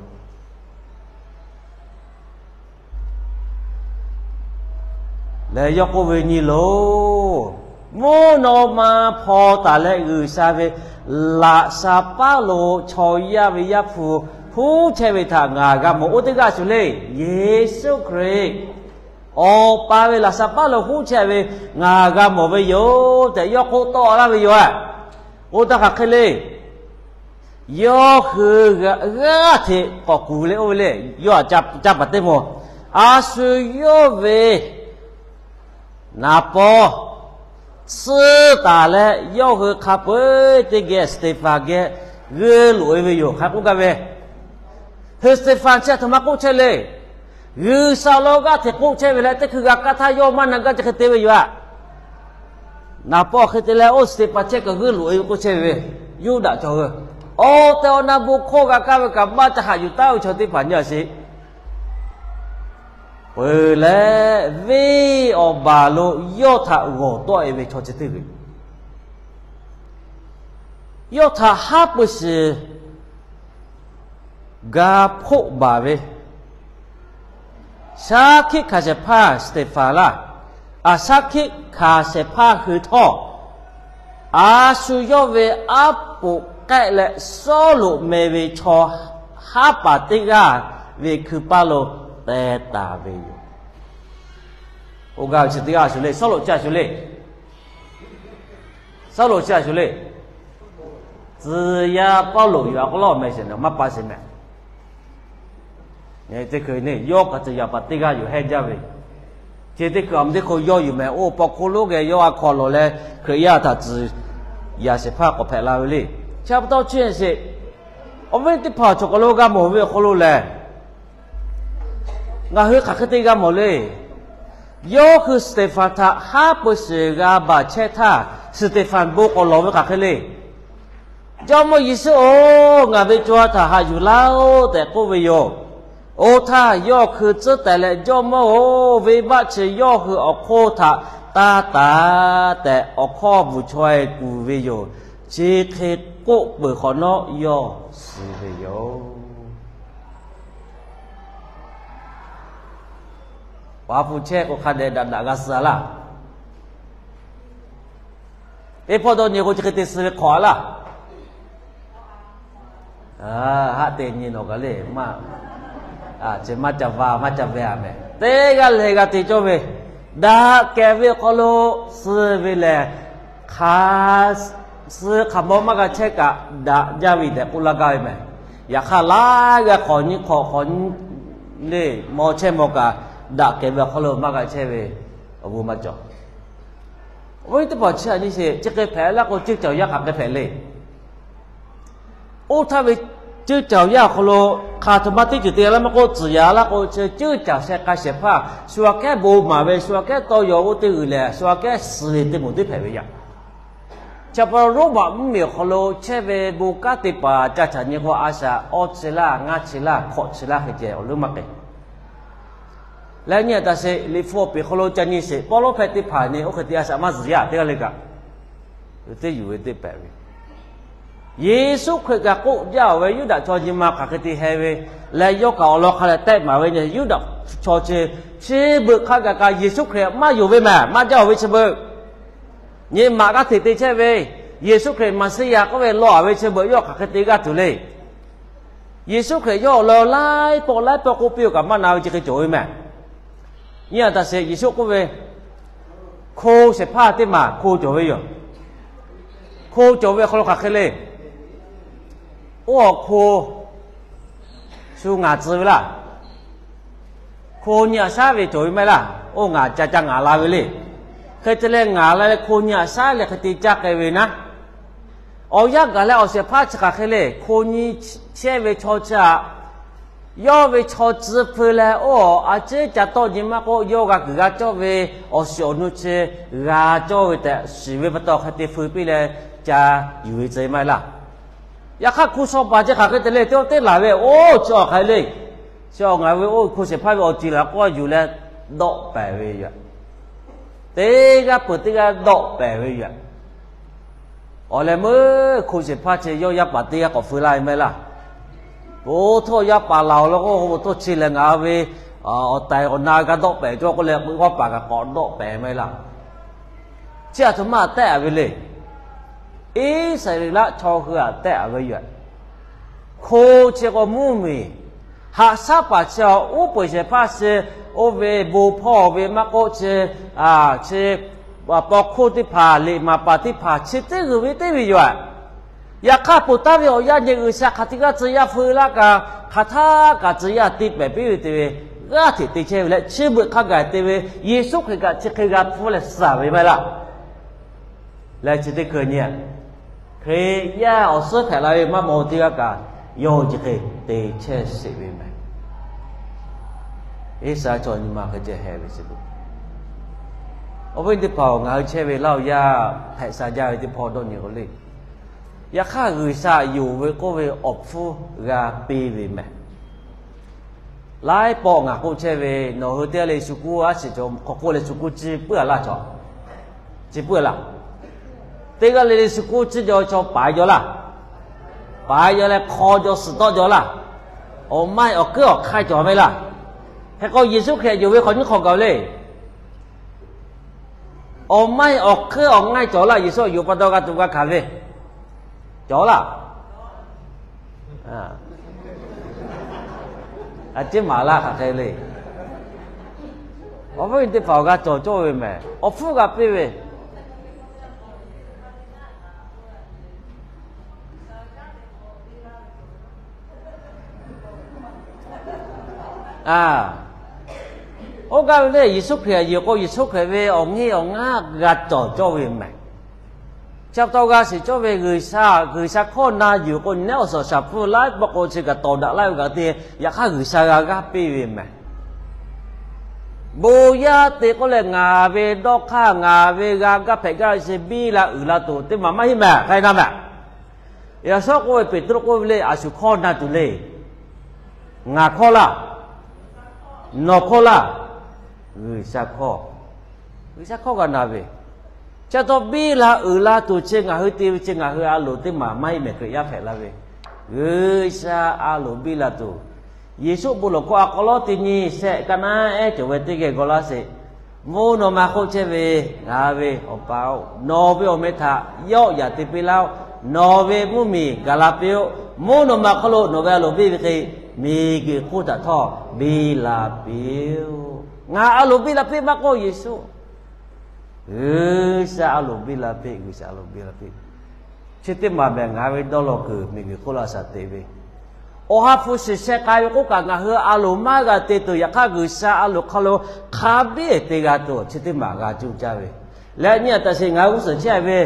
lehˬ, yawˇ k'oˆ ve, Nyi loˬ, mvuhˇ naw ma hpaw taˍ leh G'uiˬsha ve laꞈ sha paˉ lo chaw yaˇ ve Yaˇ hpu huˉ chehˇ ve htaꞈ ngaˬ g'a mawˬ. Oˇ teˇ g'aˇ shuˍ le, Yeˍsuˆ Hkriꞈ Awˬ pa ve laꞈ sha paˉ lo huˉ chehˇ ve ngaˬ g'a mawˬ ve yoˬ tehꞈ yawˇ k'oˆ tawˆ laˇ ve yoˬ. Oˇ htaˇ hk'aˬ hk'e le, yawˇ hui g'aˇ hteꞈ k'awꞈ kuˬ le, oˇ ve le, yawˇ htaꞈ ca paˍ teˇ moˍ, a shu yawˇ ve naˍ paw tsuhˇ taˍ leh, yawˇ hui hk'a peu-eˬ teˇ geh Steˍhpanˍ geh g'euˆ loꞈ e ve yoˬ. Hk'a k'oˆ gaˇ ve, hui Steˍhpanˍ chi htaꞈ ma k'oˆ chehˇ le. G'uiˬsha awˬ lawn g'aˇ hteꞈ k'oˆ chehˇ ve leh, teˇ hkui g'a kaˇ htaˇ yawˇ maˇ na gaˇ chi hk'e te ve yoˬ. Naˍ paw hk'e te leh, oˇ Steˍhpanˍ chehˇ kaꞈ g'euˆ loꞈ e ve k'oˆ chehˇ ve, Yuˇdaꞈ chaw hui awˬ tehˬ awˬ na bon hkawˇ g'a kaˇ ve kaꞈ maˇ ca haꞈ yuˬ taˉ ve chaw teˇ hpaˍ nyi a sheˍ. Peuˬ leh, venˇ awˬ baˬ lo yawˇ htaꞈ g'awˬ tawˆ e ve chaw chi teˇ g'uiˬ, yawˇ htaꞈ haˉ pui shiˍ g'a hpoˆ baˬ ve shaˉ hkiˆ hkanˍ shehˍ hpaˇ Steˍhpanˍ laˇ. A shaˉ hkiˆ hkanˍ shehˍ hpaˇ hui htawˇ, a shu yawˇ ve aˉ poꞈ k'ehˆ leh Sawˉluꞈ meh ve chaw haˉ paˍ teˇ g'aˇ ve hkui paˇ lo teh taˍ ve yoˬ. Oˇ g'aˇ chi teˇ g'aˇ shuˍ le, Sawˉluꞈ chi a shuˍ le. Sawˉluꞈ chi a shuˍ le. Tcuh yaˇ Pawˇluꞈ yoˬ. A k'aw lawˇ meh sheˍ, maˇ pa sheˍ meh. Teˇ hkui yawˇ kaꞈ tcuh yaˇ paˍ teˇ g'aˇ yoˬ hehˆ jaˇ ve. Chi teˇ hkui a ma teˇ hk'oˆ yawˇ yuˬ meh, oˇ paw hk'oˆ lonˉ geh yawˇ a hk'aw lawˬ leh Hkriꞈ yaˇ htaꞈ tcuh yaˇ shehˍ hpaˇ k'awꞈ hpehꞈ la ve le. Chi pa taw chi sheˍ, awˬ viˉ teˇ hpaˍ chaw k'aw lo g'a mawˬ ve awˬ hk'aw lo lehˬ, ngaˬ hui hk'aˬ hk'e te g'a mawˬ le. Yawˇ hui Steˍhpanˍ htaꞈ haˉ pui shiˍ g'a baˬ chehˇ htaˇ, Steˍhpanˍ bon k'awꞈ lawˬ ve hk'aˬ hk'e le. Jawˇmawˇ Yeˍsuˆ-oˬ, ngaˬ ve co ha htaꞈ haꞈ yuˬ laˇ-oˆ tehꞈ k'oˆ ve yoˬ. Oˇ htaˇ yawˇ hkui tcuhˉ teh leh, Jawˇmawˇ-oˬ, venˇbaˆ chi yawˇ hui awˬ hk'oˆ htaꞈ taˇ taˍ tehꞈ, awˬ hkawˇ bvuhˬ chaweh kuˬ ve yoˬ. Chi hk'e k'oˆ peuˬ hk'awꞈ nawˉ, yawˇ suh ve yoˬ. Awˬ ha hpu chehˇ k'o, hk'a dehꞈ daꞈ daꞈ g'a suh a laˇ. Teˇ pawˆ dawˇ nyi k'o, chi hk'e te suh ve hk'awꞈ a laˇ. Haˆ te nyi nawˬ kaꞈ le, maˇ, chi maˇ ca va maˇ ca ve a meh. Teˇ g'aˇ lehˬ g'a te cawˇ ve, daꞈ kehˬ ve awˬ hk'aw lo suh ve lehˬ, hk'a suh hk'aˬ maw maˇ g'a chehˇ kaꞈ daꞈ jaˇ ve tehꞈ k'oˆ laˇ gaˇ ve meh. Yaꞈ hk'aˇ, laiˉ g'aˇ hk'awꞈ nyi hk'awꞈ hk'awꞈ nyi le, maw chehˇ maw kaꞈ, daꞈ kehˬ ve awˬ hk'aw lo maˇ g'a chehˇ ve awˬ bon maˇ cawˬ. Awˬ viˉ teˇ hpaˍ chi a nyi sheˍ, chi hk'e hpehꞈ laˇ k'o, ceuˇ caˬ yaˇ hk'aˬ hk'e hpehꞈ le. Oˇ htaˇ ve ceuˇ caˬ yaˇ awˬ hk'aw lo hk'a htoꞈ ma teˇ ceuˬ te laˇ maˇ k'oˆ, tcuhˍ yaꞈ laˇ k'o, ceuˇ caˬ sheh k'ai shehˍ hpaˇ shu aꞈ kehˉ bon maˍ ve, shu aꞈ kehˉ tawˇ yaw oˇ teˇ g'uiˬ lehˬ, shu aꞈ kehˉ suh ve teˇ moˍ teˇ hpehꞈ ve yaˇ. Chi pa taw, Roˉmaꞈ mvuhˇmiˬ awˬ hk'aw lo chehˇ ve bon kanˉ te paˍ ca caꞈ nyi k'o, a shaꞈ awˇ chi laˇ, ngaˇ chi laˇ, hkawꞈ chi laˇ hk'e ceh awˬ leuˉ maˇ k'ai. Leh nyi a taꞈ sheˍ, liꞈ hpu awˬ peˍ hk'aw lo ca nyi sheˍ, Pawˇluˆ hpehꞈ teˇ hpaˍ nyi oˇ hk'e te a shaꞈ maˇ zuhˬ yaˇ teˇ g'aˇ le kaꞈ, teˇ yuˬ ve teˇ hpehꞈ ve. Yeˍsuˆ Hkriꞈ kaꞈ k'oˆ jaˇ-oˬ ve, Yuˇdaꞈ chaw nyi ma hk'aˬ hk'e te heh ve leh, yawˇ kaꞈ awˬ lawn hk'a leh tehˆ maˍ ve nyi, Yuˇdaꞈ chaw chi, chi beuꞈ hk'a gaˬ kaꞈ Yeˍsuˆ Hkriꞈ maˇ yonˍ ve mehˬ, maˇ jaˇ-oˬ ve chi beuꞈ. Nyi ma g'aˇ hteꞈ te chehˇ ve, Yeˍsuˆ Hkriꞈ Maˍseˍyaꞈ k'oˆ ve law a ve chi beuꞈ yawˇ hk'aˬ hk'e te g'aˇ tuˬ le. Yeˍsuˆ Hkriꞈ yawˇ awˬ lawn laiˉ pawˆ laiˉ pawˆ k'oˆ piˇ-oˬ kaꞈ maˇ na ve chi hk'e cawˬ ve mehˬ. Nyi a taꞈ sheˍ, Yeˍsuˆ k'oˆ ve, hko shehˍ hpaˇ teˇ maˬ hko cawˬ ve yoˬ. Hko cawˬ ve awˬ hk'aw lo hk'aˬ hk'e le. Oˇ awˬ hko shu ngaˍ tcuh ve laˇ. Hko nyi aꞈ shaˉ ve cawˬ ve maˇ heˆ laˇ. Oˇ ngaˍ ca ca ngaˍ la ve le. Hk'e te leh ngaˍ la leh hko nyi aꞈ shaˉ leh hk'e te caˇ k'ai ve naˉ, awˬ yanˇ gaˬ leh awˬ shehˍ hpaˇ chi hk'aˬ hk'e le. Hko nyi chehˇ ve chaw chi aꞈ, yawˇ ve chaw tcuh hpeu leh, oˇ a ciˉ ca tawˆ nyi maˇ k'oˆ, yawˇ g'a kuiˬ g'a cawˇ ve awˬ shiˍ awˬ nu chi g'a cawˇ ve tehꞈ shiˍ ve pa taw, hk'e te hpeu piˇ leh ca yuˬ ve tcuh maˇ heˆ laˇ. Yaꞈ hk'aˇ hku shaw paˍ chi hk'aˬ hk'e te le, teˇ g'aˇ teˇ laˬ ve, oˇ chi awˬ hk'aˬ hk'e le. Chi awˬ ngaˬ ve oˇ hku shehˍ hpaˇ ve awˬ ceuˬ laˬ k'awꞈ yuˬ leh dawˆ pehˍ ve yoˬ. Teˇ g'aˇ peuˬ teˇ g'aˇ dawˆ pehˍ ve yoˬ. Awˬ leh meuˇ hku shehˍ hpaˇ chi yawˇ yaˇ paˍ teˇ g'aˇ k'awꞈ feu laˇ ve maˇ heˆ laˇ. Oˇ htaˇ yaˇ paˍ laˬ awˬ lawn k'o, oˇ htaˇ chi lehˬ ngaˬ ve awˬ taiˍ awˬ na g'a dawˆ pehˍ cawˇ k'oˆ leh, yaˇ paˍ kaꞈ k'awꞈ dawˆ pehˍ maˇ heˆ laˇ. Chi aˬ htoꞈ ma aꞈ tehˆ a ve le. Iˉsaˍreˍlaˆ chaw hui aꞈ tehˆ a ve yoˬ. Hko chi k'o mvuhˇmiˬ, haꞈ shaˉ paˍ chi awˬ uˉ peunˍ shehˍ hpaˇ chi, oˇ ve bon hpawˇ ve maˇ k'oˆ chi, chi paw hkuˇ teˇ hpaˍ, liꞈ maˍ paˍ teˇ hpaˍ chi teˇ g'uiˬ ve teˇ ve yoˬ. Yaꞈ hk'aˇ ponˬ taˍ ve awˬ yanˇ nyi G'uiˬsha hk'aˬ teˇ g'aˇ tcuh yaˇ feu laˇ kaꞈ, hk'aˬ htaˇ kaꞈ tcuh yaˇ te pehˍ piˇ ve te ve, g'aˇ hteꞈ te chehˇ ve leh, chi beuꞈ hk'a gaˬ te ve, Yeˍsuˆ Hkriꞈ kaꞈ chi hk'e g'a hpfuhˇ leh suh ve maˇ heˆ laˇ. Leh chi teˇ hkui nyi, Hkriꞈ yaˇ awˬ suhˉ hpehꞈ la ve maˇ maw teˇ g'aˇ kaꞈ, yawˇ hui chi hk'e te chehˇ sheˍ ve mehˍ. Iˉsaˍreˍlaˆ chaw nyi ma hk'e ceh heh ve chi, awˬ viˉ teˇ hpaˍ-oˬ, ngaˬ hui chehˇ ve Laˇ huˍ yaˇ hpehꞈ sha jaˇ ve teˇ hpawˇ dawˇ nyi k'o le, yaꞈ hk'aˇ G'uiˬsha yonˍ ve k'oˆ ve awˬ hpfuhˇ g'a piˇ ve mehˍ. Laiˉ pawˆ ngaˬ k'oˆ chehˇ ve, nawˬ hui teˇ g'aˇ le shu kuˇ a shiˍ cawˬ hk'aw k'oˆ leh shu kuˇ ciˇ puiˉ a laˇ cawˬ. Ciˇ puiˉ a laˇ. Teˇ g'aˇ le le shu kuˇ ciˇ jaw chaw paˍ jaw laˇ. Paˍ jaw leh hk'aw jaw suhˍ tawˆ jaw laˇ. Awˬ maiˇ awˬ hkeuˉ awˬ hk'ai cawˬ ve laˇ. Hk'e k'o Yeˍsuˆ Hkriꞈ yonˍ ve hk'awꞈ nyiˇ hk'awꞈ gaˬ le. Awˬ maiˇ awˬ hkeuˉ awˬ ngaiˇ cawˬ laˇ. Yeˍsuˆ yonˍ pa taw g'a tuˬ g'a hkanˍ ve cawˬ laˇ. A ciˉ maˍ laˇ hk'aˬ hk'e le. Awˬ viˉ teˇ hpaˍ awˬ g'a cawˬ cawˇ ve mehˍ. Awˬ hpfuhˇ g'a piˇ ve A, oˇ gaˇ ve le, Yeˍsuˆ Hkriꞈ yonˍ k'o, Yeˍsuˆ Hkriꞈ ve awˬ ngiˇ awˬ ngaˇ g'a cawˬ cawˇ ve mehˍ. Chi pa taw g'a shiˍ cawˇ ve G'uiˬsha, G'uiˬsha hkawˇ na yuˬ k'o, nyi nehˉ awˬ suhˍ shaˍ hpfuhˇ laiˉ pawˆ k'o chi kaꞈ tawˍ daꞈ laˇ ve kaꞈ te, yaꞈ hk'aˇ G'uiˬsha g'a g'aˇ piˇ ve mehˍ. Bon yaˇ te k'oˆ leh ngaˬ ve dawˇ hk'aˇ ngaˬ ve g'a gaˇ hpehꞈ gaˇ ve chi biˇ la uiˍ la tuˬ teˇ maˬ maˇ heˆ mehˍ, k'ai na mehˍ. Yaꞈ shawˉ k'oˆ ve Peˍtruˆ k'oˆ ve le, a shu hkawˇ na tuˬ le. Ngaˬ hkawˇ laˇ, nawˬ hkawˇ laˇ, G'uiˬsha hkawˇ, G'uiˬsha hkawˇ g'a na ve. Chi pa taw biˇ la uiˍ la tuˬ chi ngaˬ hui te ve chi ngaˬ hui a loˍ teˇ maˬ maˇ heˆ mehˍ, Hkriꞈ yaˇ hpehꞈ la ve. G'uiˬsha a loˍ biˇ la tuˬ, Yeˍsuˆ bon lawˬ hkawˇ a k'aw lawˉ teˇ nyi shehˆ ka naˉ ehˉ cawˬ ve teˇ geh g'aw laˇ sheˍ. Mvuhˇ naw ma hk'oˆ chehˇ ve ngaˬ ve Awˬ pa-oˬ, nawˬ ve awˬ meh htaꞈ yawˆ yaꞈ te piˇ laˇ-oˆ. Nawˬ ve mvuhˇmiˬ gaˬ la piˇ-oˆ. Mvuhˇ naw ma hk'oˆ lo nawˬ ve a loˍ biˇ ve hk'e, miˬguiˬ hk'oˆ htaꞈ htawˇ biˇ la piˇ-oˆ. Ngaˬ a loˍ biˇ la piˇ maˇ k'oˆ, Yeˍsuˆ, G'uiˬsha a loˍ biˇ la piˇ, G'uiˬsha a loˍ biˇ la piˇ. Chi teˇ maˬ mehˍ ngaˬ ve dawˇ law kuiˬ miˬguiˬ hk'oˆ lo a shaˍ teꞈ ve, Awˬ ha hpu shiˍ sheh k'ai ve k'oˆ kaꞈ ngaˬ hui a loˍ maˇ g'a te tuˬ, yaꞈ hk'aˇ G'uiˬsha a loˍ hk'aw lo hk'a biˇ te g'a tuˬ chi teˇ maˬ g'a cuˇ caˇ ve. Leh nyi a taꞈ sheˍ ngaˬ hui g'uˇ suhˍ chehˇ ve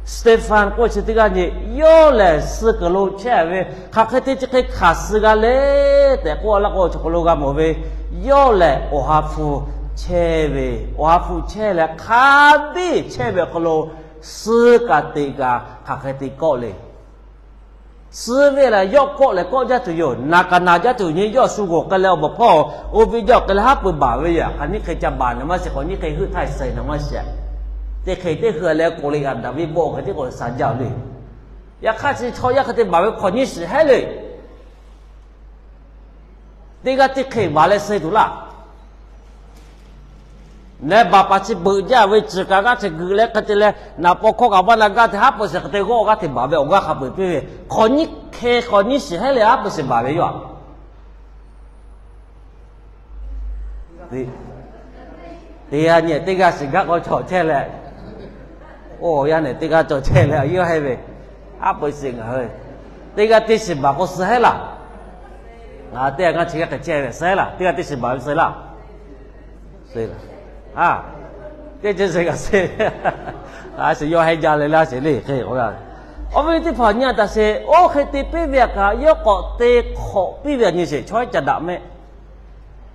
Steˍfanˍ k'oˆ chi teˇ g'aˇ nyi, yawˇ lehˬ suh kuiˬ lo chehˇ ve, hk'aˬ hk'e te chi hk'e hkanˍ suh g'a le tehꞈ k'oˆ laˇ k'o, chi hk'aw lo g'a mawˬ ve, yawˇ lehˬ Awˬ ha hpu chehˇ ve, Awˬ ha hpu chehˇ leh hk'a biˇ chehˇ ve awˬ hk'aw lo suh kaꞈ teꞈ kaꞈ hk'aˬ hk'e te kawˆ le. Suh ve lehˬ yawˇ kawˆ lehˬ kawˆ jaˇ tuˬ yoˬ. Naˬ kaꞈ naˬ jaˇ tuˬ nyi, yawˇ shu g'awˬ k'ai leh awˬ baˬ hpawˇ oˇ ve jaˇ k'ai leh haˉ pui baˬ ve yoˬ. Hk'aˬ nyiˇ hk'e ca baˬ naˬ maˇ shiˍ, hk'awꞈ nyiˇ hk'e heuˆ htaˇ saiˍ naˬ maˇ shiˍ. Teˇ hk'e teˇ heuˆ leh k'oˍ le g'a daꞈ ve bawˆ hk'e teˇ k'o shaˍ jaˇ le. Yaꞈ hk'aˇ chi chaw yaˇ hk'e te baˬ ve hk'awꞈ nyiˇ shiˍ hehˉ le. Teˇ g'aˇ teˇ hk'e baˬ leh suh tuˬ laˇ. Leh baˬ paˍ chi beuꞈ jaˇ ve, ciˬ kaꞈ g'aˇ hteꞈ geuꞈ leh hk'e te leh, naˍ paw hkawˇ kaꞈ vaˇ na gaˇ hteꞈ haˉ pui shiˍ hk'e te g'awˇ g'aˇ hteꞈ baˬ ve awˬ g'aˇ hk'a peu-eˬ piˇ ve, hk'awꞈ nyiˇ hk'e hk'awꞈ nyiˇ shiˍ hehˉ leh haˉ pui shiˍ baˬ ve yoˬ. Teˇ g'aˇ nyi teˇ g'aˇ shiˍ gaˇ k'aw cawˬ chehˇ leh, oˇ yaˇ nehˬ teˇ g'aˇ cawˬ chehˇ leh a yawˇ hehˉ ve, haˉ pui shiˍ ngaˬ hui teˇ g'aˇ teˇ shiˍ baˬ k'o suh hehˉ laˇ. Ngaˬ teˇ g'aˇ ngaˇ chi g'aˇ hk'e chehˇ ve suh hehˉ laˇ. Teˇ g'aˇ teˇ shiˍ baˬ ve suh laˇ. Suh laˇ. A, teˇ ceuˬ suh kaꞈ suh, a shiˍ yawˇ hehˉ jaˇ leh laˇ sheˍ le hk'e k'o, awˬ viˉ teˇ hpaˍ nyi a taꞈ sheˍ, oˇ hk'e te piˇ ve aꞈ kaꞈ yawˇ k'awꞈ te hk'awꞈ piˇ ve aꞈ nyi sheˍ, chaw hehˉ ca daꞈ mehˆ.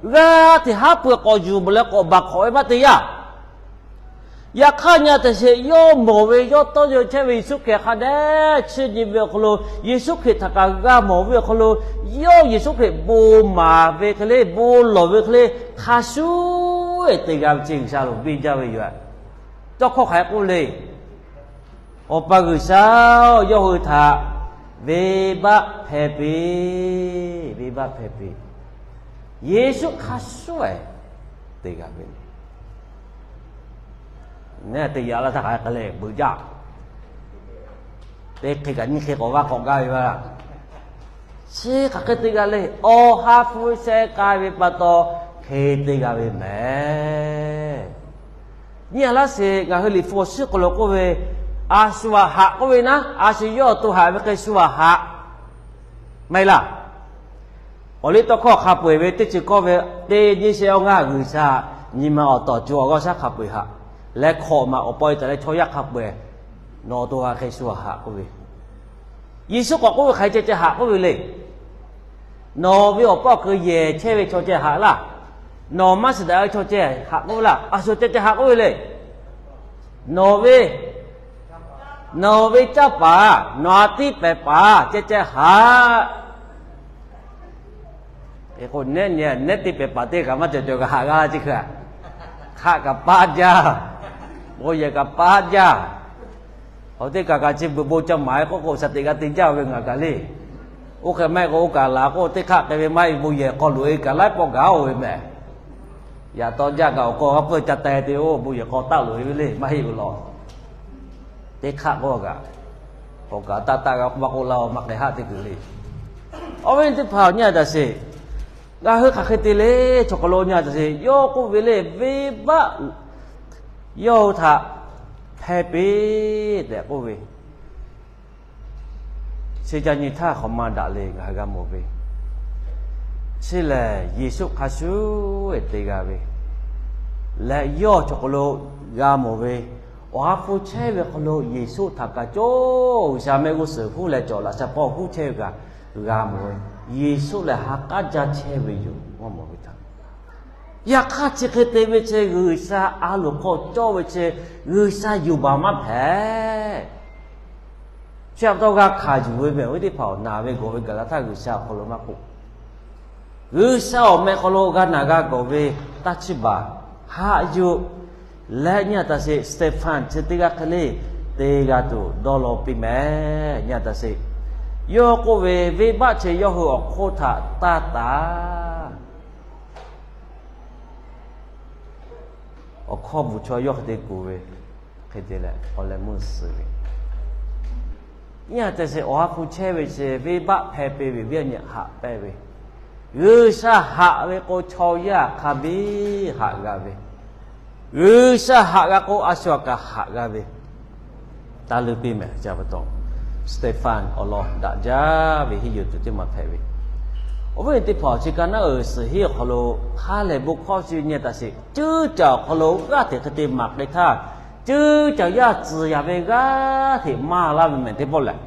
G'aˇ hteꞈ haˉ pui k'awꞈ yuˬ bvuhꞈ leh k'awꞈ baˬ hk'awꞈ ve maˇ te yaˇ. Yaꞈ hk'aˇ nyi a taˍ sheˍ, yawˇ mawˬ ve yawˇ tawˇ yaw chehˇ ve Yeˍsuˆ Hkriꞈ hk'a dehꞈ chiˇ nyi ve awˬ hk'aw lo, Yeˍsuˆ Hkriꞈ htaꞈ kaꞈ g'a mawˬ ve awˬ hk'aw lo, yawˇ Yeˍsuˆ Hkriꞈ bon maˍ ve hk'e le, bon lawˬ ve hk'e le, hk'a shuˍ te g'a ve chi G'uiˬsha loˍ biˇ jaˇ ve yoˬ. Tawˇ hkawˇ hk'aˬ hk'e k'oˆ le. Awˬ pa G'uiˬsha-oˬ, yawˇ hui htaꞈ venˇbaˆ hpehˇ piˇ, venˇbaˆ hpehˇ piˇ. Yeˍsuˆ hk'a shuˍ te g'a ve le. Neˇ te yaꞈ la htaˇ hk'aˬ hk'e leh beuꞈ jaˇ. Teˇ hk'e kaꞈ nyiˇ hk'e k'awꞈ vaˇ k'awꞈ gaˇ ve maˇ. Chi hk'aˬ hk'e te g'a le. Awˬ ha hpu sheh k'ai ve pa taw hk'e te g'a ve mehˍ. Nyi a laˇ sheˍ, ngaˬ hui Liꞈ hpu awˬ suhˉ hk'aw lo k'oˆ ve, a shu aꞈ haꞈ k'oˆ ve naˉ, a shu yawˇ awˬ to haꞈ ve hk'e shu aꞈ haꞈ, maˇ heˆ laˇ. Awˬ liˇ tawˇ hkawˇ hk'a peu-eˬ ve teˇ ceuˬ kawˇ ve, teˇ nyi shehˆ awˇ ngaˇ G'uiˬsha nyi ma awˬ tawˍ co awˬ g'awˇ shaˉ hk'a peu-eˬ haꞈ leh hkawꞈ maˬ awˬ pa e taˍ leh chaw yaˇ hk'a peu-eˬ nawˬ awˬ to g'a hk'e shu aꞈ haꞈ k'oˆ ve, Yeˍsuˆ k'awꞈ k'oˆ ve hk'aˬ hk'e ceh ceh haꞈ k'oˆ ve le. Nawˬ ve awˬ pa awˬ keu yehˬ chehˇ ve chaw ceh haꞈ laˇ. Nawˬ maˇ shiˍ daꞈ ve chaw ceh haꞈ k'oˆ ve laˇ. A shu ceh ceh haꞈ k'oˆ ve le. Nawˬ ve, nawˬ ve caˇ paˍ, nawˬ a tiˇ pehˍ paˍ ceh ceh haꞈ. K'o, nehˉ nyi nehˉ teˇ pehˍ paˍ teˇ kaꞈ maˇ cawˬ cawˬ kaꞈ haꞈ g'a la chi hk'e, hk'aˆ kaꞈ paˆ jaˇ, bon yehˬ kaꞈ paˆ jaˇ. Awˬ teˇ kaꞈ kaꞈ chi beuꞈ bon ca maˍ e k'oˆ k'o, shaˍ teꞈ g'a te jaˇ ve ngaˬ kaꞈ le. Oˇ hk'e maˇ heˆ k'o, oˇ kaꞈ laˬ k'o, teˇ hk'aˆ hk'e ve maˇ heˆ, bon yehˬ hk'aw loꞈ e kaꞈ laiˉ pawˆ gaˬ oˬ ve mehˍ. Yaꞈ taw jaˇ kaꞈ awˬ k'aw g'a pfuhˇ ca teh te oˇ bon yehˬ hk'aw taˆ loꞈ e ve le, maˇ heˆ ve law. Teˇ hk'aˆ k'oˆ kaꞈ, awˬ kaꞈ taˆ taˆ g'a k'oˆ maˇ k'oˆ laˇ, maˇ k'ai haˆ teˇ kuiˬ le. Awˬ viˉ teˇ hpaˍ nyi a taˍ sheˍ, ngaˬ hui hk'aˬ hk'e te le, chaw hk'aw lo nyi a taˍ sheˍ, yawˇ k'oˆ ve le, venˇbaˆ yawˇ hui htaꞈ hpehˇ piˇ tehꞈ k'oˆ ve, chi ca nyi htaˇ hk'awꞈ ma daꞈ le ngaˬ hui g'a mawˬ ve, chi lehˬ Yeˍsuˆ hk'a shuˍ te g'a ve leh, yawˇ chaw hk'aw lo g'a mawˬ ve, awˬ ha hpu chehˇ ve hk'aw lo Yeˍsuˆ htaꞈ kaꞈ cawˇ G'uiˬsha mehˆ g'uˇ suhˍ huˉ leh cawˬ laꞈ sha hpawˇ huˉ chehˇ ve kaꞈ g'a mawˬ ve, Yeˍsuˆ lehˬ ha k'aˉ jaˇ chehˇ ve yoˬ, g'a mawˬ ve htaꞈ. Yaꞈ hk'aˇ chi hk'e te ve chi G'uiˬsha a loˍ hk'aw cawˇ ve chi G'uiˬsha yuˬ baˬ maˇ hpehꞈ. Chi pa taw g'a hkanˍ yuˬ ve mehˬ, awˬ viˉ teˇ hpaˍ-oˬ, naˬ ve gawˬ ve gaˬ la htaˇ G'uiˬsha awˬ hk'aw lo maˇ k'oˆ, G'uiˬsha awˬ meh hk'aw lo g'a naˬ g'a gawˬ ve taˇ chiˇ baˬ, haꞈ yuˬ leh nyi a taˍ sheˍ, Steˍhpanˍ chi teˇ g'aˇ hk'e le te g'a tuˬ dawˇ law piˇ mehˍ. Nyi a taˍ sheˍ, yawˇ k'oˆ ve, venˇbaˆ chi yawˇ hui awˬ hk'oˆ htaꞈ taˇ taˍ. Awˬ hkawˇ bvuhˬ chaw yawˇ hk'e te kuˬ ve, hk'e te leh awˬ leh meuˇ suh ve, nyi a taˍ sheˍ, awˬ ha hpu chehˇ ve chi venˇbaˆ hpehˇ piˇ ve, viˉ nyi haꞈ pehnˇ ve, G'uiˬsha haꞈ ve k'o chaw yaˇ hk'a biˇ haꞈ g'a ve, G'uiˬsha haꞈ g'a k'o a shu aꞈ kaꞈ haꞈ g'a ve, taˇ leuˇ piˇ mehˍ. Chi pa taw Steˍhpanˍ awˬ lawn daꞈ jaˇ ve hiˉ yuˬ tuˬ teˇ maˬ hpehꞈ ve, awˬ viˉ teˇ hpaˍ-oˬ, chi ka naˉ uiˍ suhˍ hiˉ awˬ hk'aw lo ha lehˬ bon hkawˇ chi nyi a taˍ sheˍ, cuˉ caˬ awˬ hk'aw lo g'aˇ hteꞈ hk'e te maˍ k'ai htaˇ, cuˉ caˬ yaˇ tcuhˍ yaˍ ve g'aˇ hteꞈ maˇ laˇ ve mehˍ teˇ pawˆ lehˬ,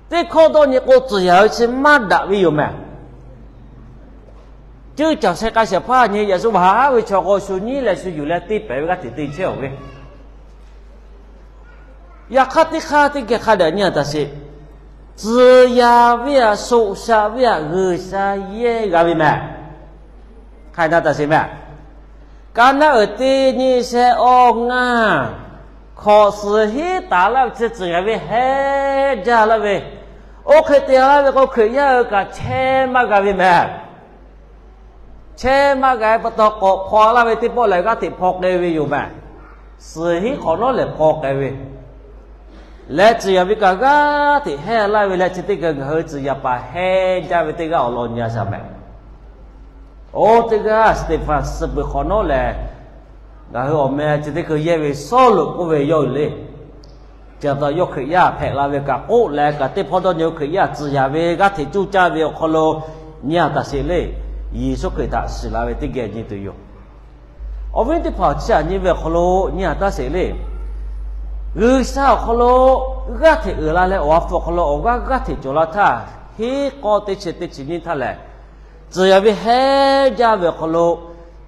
teˇ hkawˇ dawˇ nyi k'o tcuhˍ yaˍ ve chi maˇ daꞈ ve yoˬ mehˍ. Cuˉ caˬ sheh k'ai shehˍ hpaˇ nyi yaꞈ shu baˬ haˉ ve chaw k'o shu nyiˉ leh shu yuˬ leh teˇ pehˍ ve g'aˇ hteꞈ te chehˇ-oˬ ve, yaꞈ hk'aˇ teˇ hk'aˇ teˇ geh hk'a dehꞈ nyi a taˍ sheˍ, tcuhˍ yaˍ ve aꞈ shoꞈ shaꞈ ve aꞈ G'uiˬsha yehˇ g'a ve mehˍ. Hk'a na taˍ sheˍ mehˍ. Ka naˉ uiˍ teˇ nyi shehˆ awˇ ngaˇ, hkawꞈ suhˍ hiˉ taˍ laˇ ve chi tcuhˍ yaˍ ve heh jaˇ laˇ ve, oˇ hk'e te laˇ ve k'o Hkriꞈ yaˇ hui kaꞈ chehˇ maˇ g'a ve mehˍ. Chehˇ maˇ g'a pa taw k'awꞈ hpaw laˇ ve teˇ pawˆ lehˬ g'aˇ hteꞈ hpaw k'ai ve yoˬ mehˍ. Suhˍ hiˉ hk'awꞈ nawˉ lehˬ hpaw k'ai ve leh, tcuhˍ yaˍ ve kaꞈ g'aˇ hteꞈ heh laˇ ve leh, chi teˇ geh ngaˬ hui tcuhˍ yaˍ paˍ heh jaˇ ve teˇ g'aˇ awˬ lawn nyi a shaˍ mehˍ. Oˇ teˇ g'aˇ Steˍhpanˍ suh peuˬ hk'awꞈ nawˉ lehˬ, ngaˬ hui awˬ meh chi teˇ hkui yehˇ ve Sawˉluꞈ k'oˆ ve yawˇ hui le. Chi pa taw yawˇ Hkriꞈ yaˇ hpehꞈ la ve kaꞈ k'oˆ leh, kaꞈ teˇ hpawˇ dawˇ nyi Hkriꞈ yaˇ tcuhˍ yaˍ ve g'aˇ hteꞈ cuˇ caˇ ve awˬ hk'aw lo nyi a taˍ sheˍ le. Yeˍsuˆ Hkriꞈ htaꞈ shiˍ la ve teˇ geh nyi tuˬ yoˬ. Awˬ viˉ teˇ hpaˍ, chi aꞈ nyi ve awˬ hk'aw lo nyi a taˍ sheˍ le. G'uiˬsha awˬ hk'aw lo g'aˇ hteꞈ uiˍ la leh, awˬ ha hpu awˬ hk'aw lo awˬ g'aˇ g'aˇ hteꞈ cawˬ la htaˇ, hiˉ k'awˇ teˇ chi teˇ chi nyiˇ htaˇ lehˬ, tcuhˍ yaˍ ve heh jaˇ ve awˬ hk'aw lo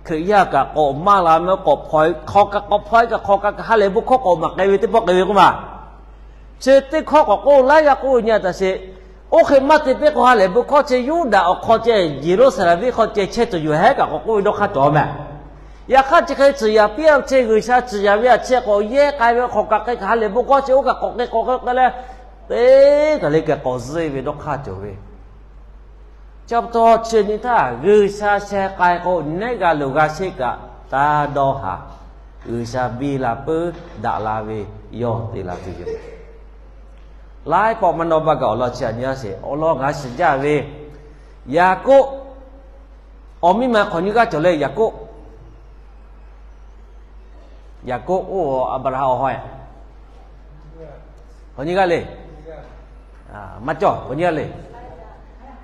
Hkriꞈ yaˇ kaꞈ k'awꞈ maˇ la meh, k'awꞈ hpaw-e hk'aw kaꞈ, k'awꞈ hpaw-e kaꞈ hk'aw kaꞈ, ha lehˬ bon hkawˇ k'awꞈ maˍ k'ai ve teˇ pawˆ k'ai ve k'oˆ ma. Chi teˇ hkawˇ k'awꞈ k'oˆ laiˉ g'aˇ k'oˆ ve nyi a taˍ sheˍ. Oˇ hk'e maˇ te piˇ k'o, ha lehˬ bon hkawˇ chi Yuˇdaꞈ awˬ hk'aw ceh, Yeˍruˆsaˍlehnˍ venˇ hk'aw ceh chehˇ tuˬ yoˬ hehˉ kaꞈ k'awꞈ k'oˆ ve dawˇ hk'aˇ cawˬ meh. Yaꞈ hk'aˇ chi hk'e tcuhˍ yaˍ piˇ a ve chi G'uiˬsha tcuhˍ yaˍ ve a chi k'awꞈ yehˇ k'ai ve hk'awꞈ kaꞈ k'ai kaꞈ, ha lehˬ bon hkawˇ chi oˇ kaꞈ k'awꞈ k'ai k'awꞈ k'ai k'ai leh, teˇ kaˬ le keh k'awꞈ zuhˆ ve dawˇ hk'aˇ cawˬ ve. Chi pa taw chi nyi htaˇ G'uiˬsha sheh k'ai k'o, neˉ g'a loˬ g'a sheˆ kaꞈ, taˇ dawˇ haˍ. G'uiˬsha biˇ la puiˉ daꞈ la ve yawˇ te la tuˬ yoˬ. Laiˉ pawˆ maˇ nawˇ baˆ kaꞈ awˬ lawn chi a nyi a sheˍ, awˬ lawn ngaˬ shiˍ jaˇ ve Yaˍkoˆ awˬ miˇ ma hk'awꞈ nyiˇ g'aˇ cawˬ le. Yaˍkoˆ, Yaˍkoˆ oˇ Aˍbraˍhanˍ awˬ haweh, hk'awꞈ nyiˇ g'aˇ le. Maˇ cawˬ, hk'awꞈ nyiˇ g'aˇ le.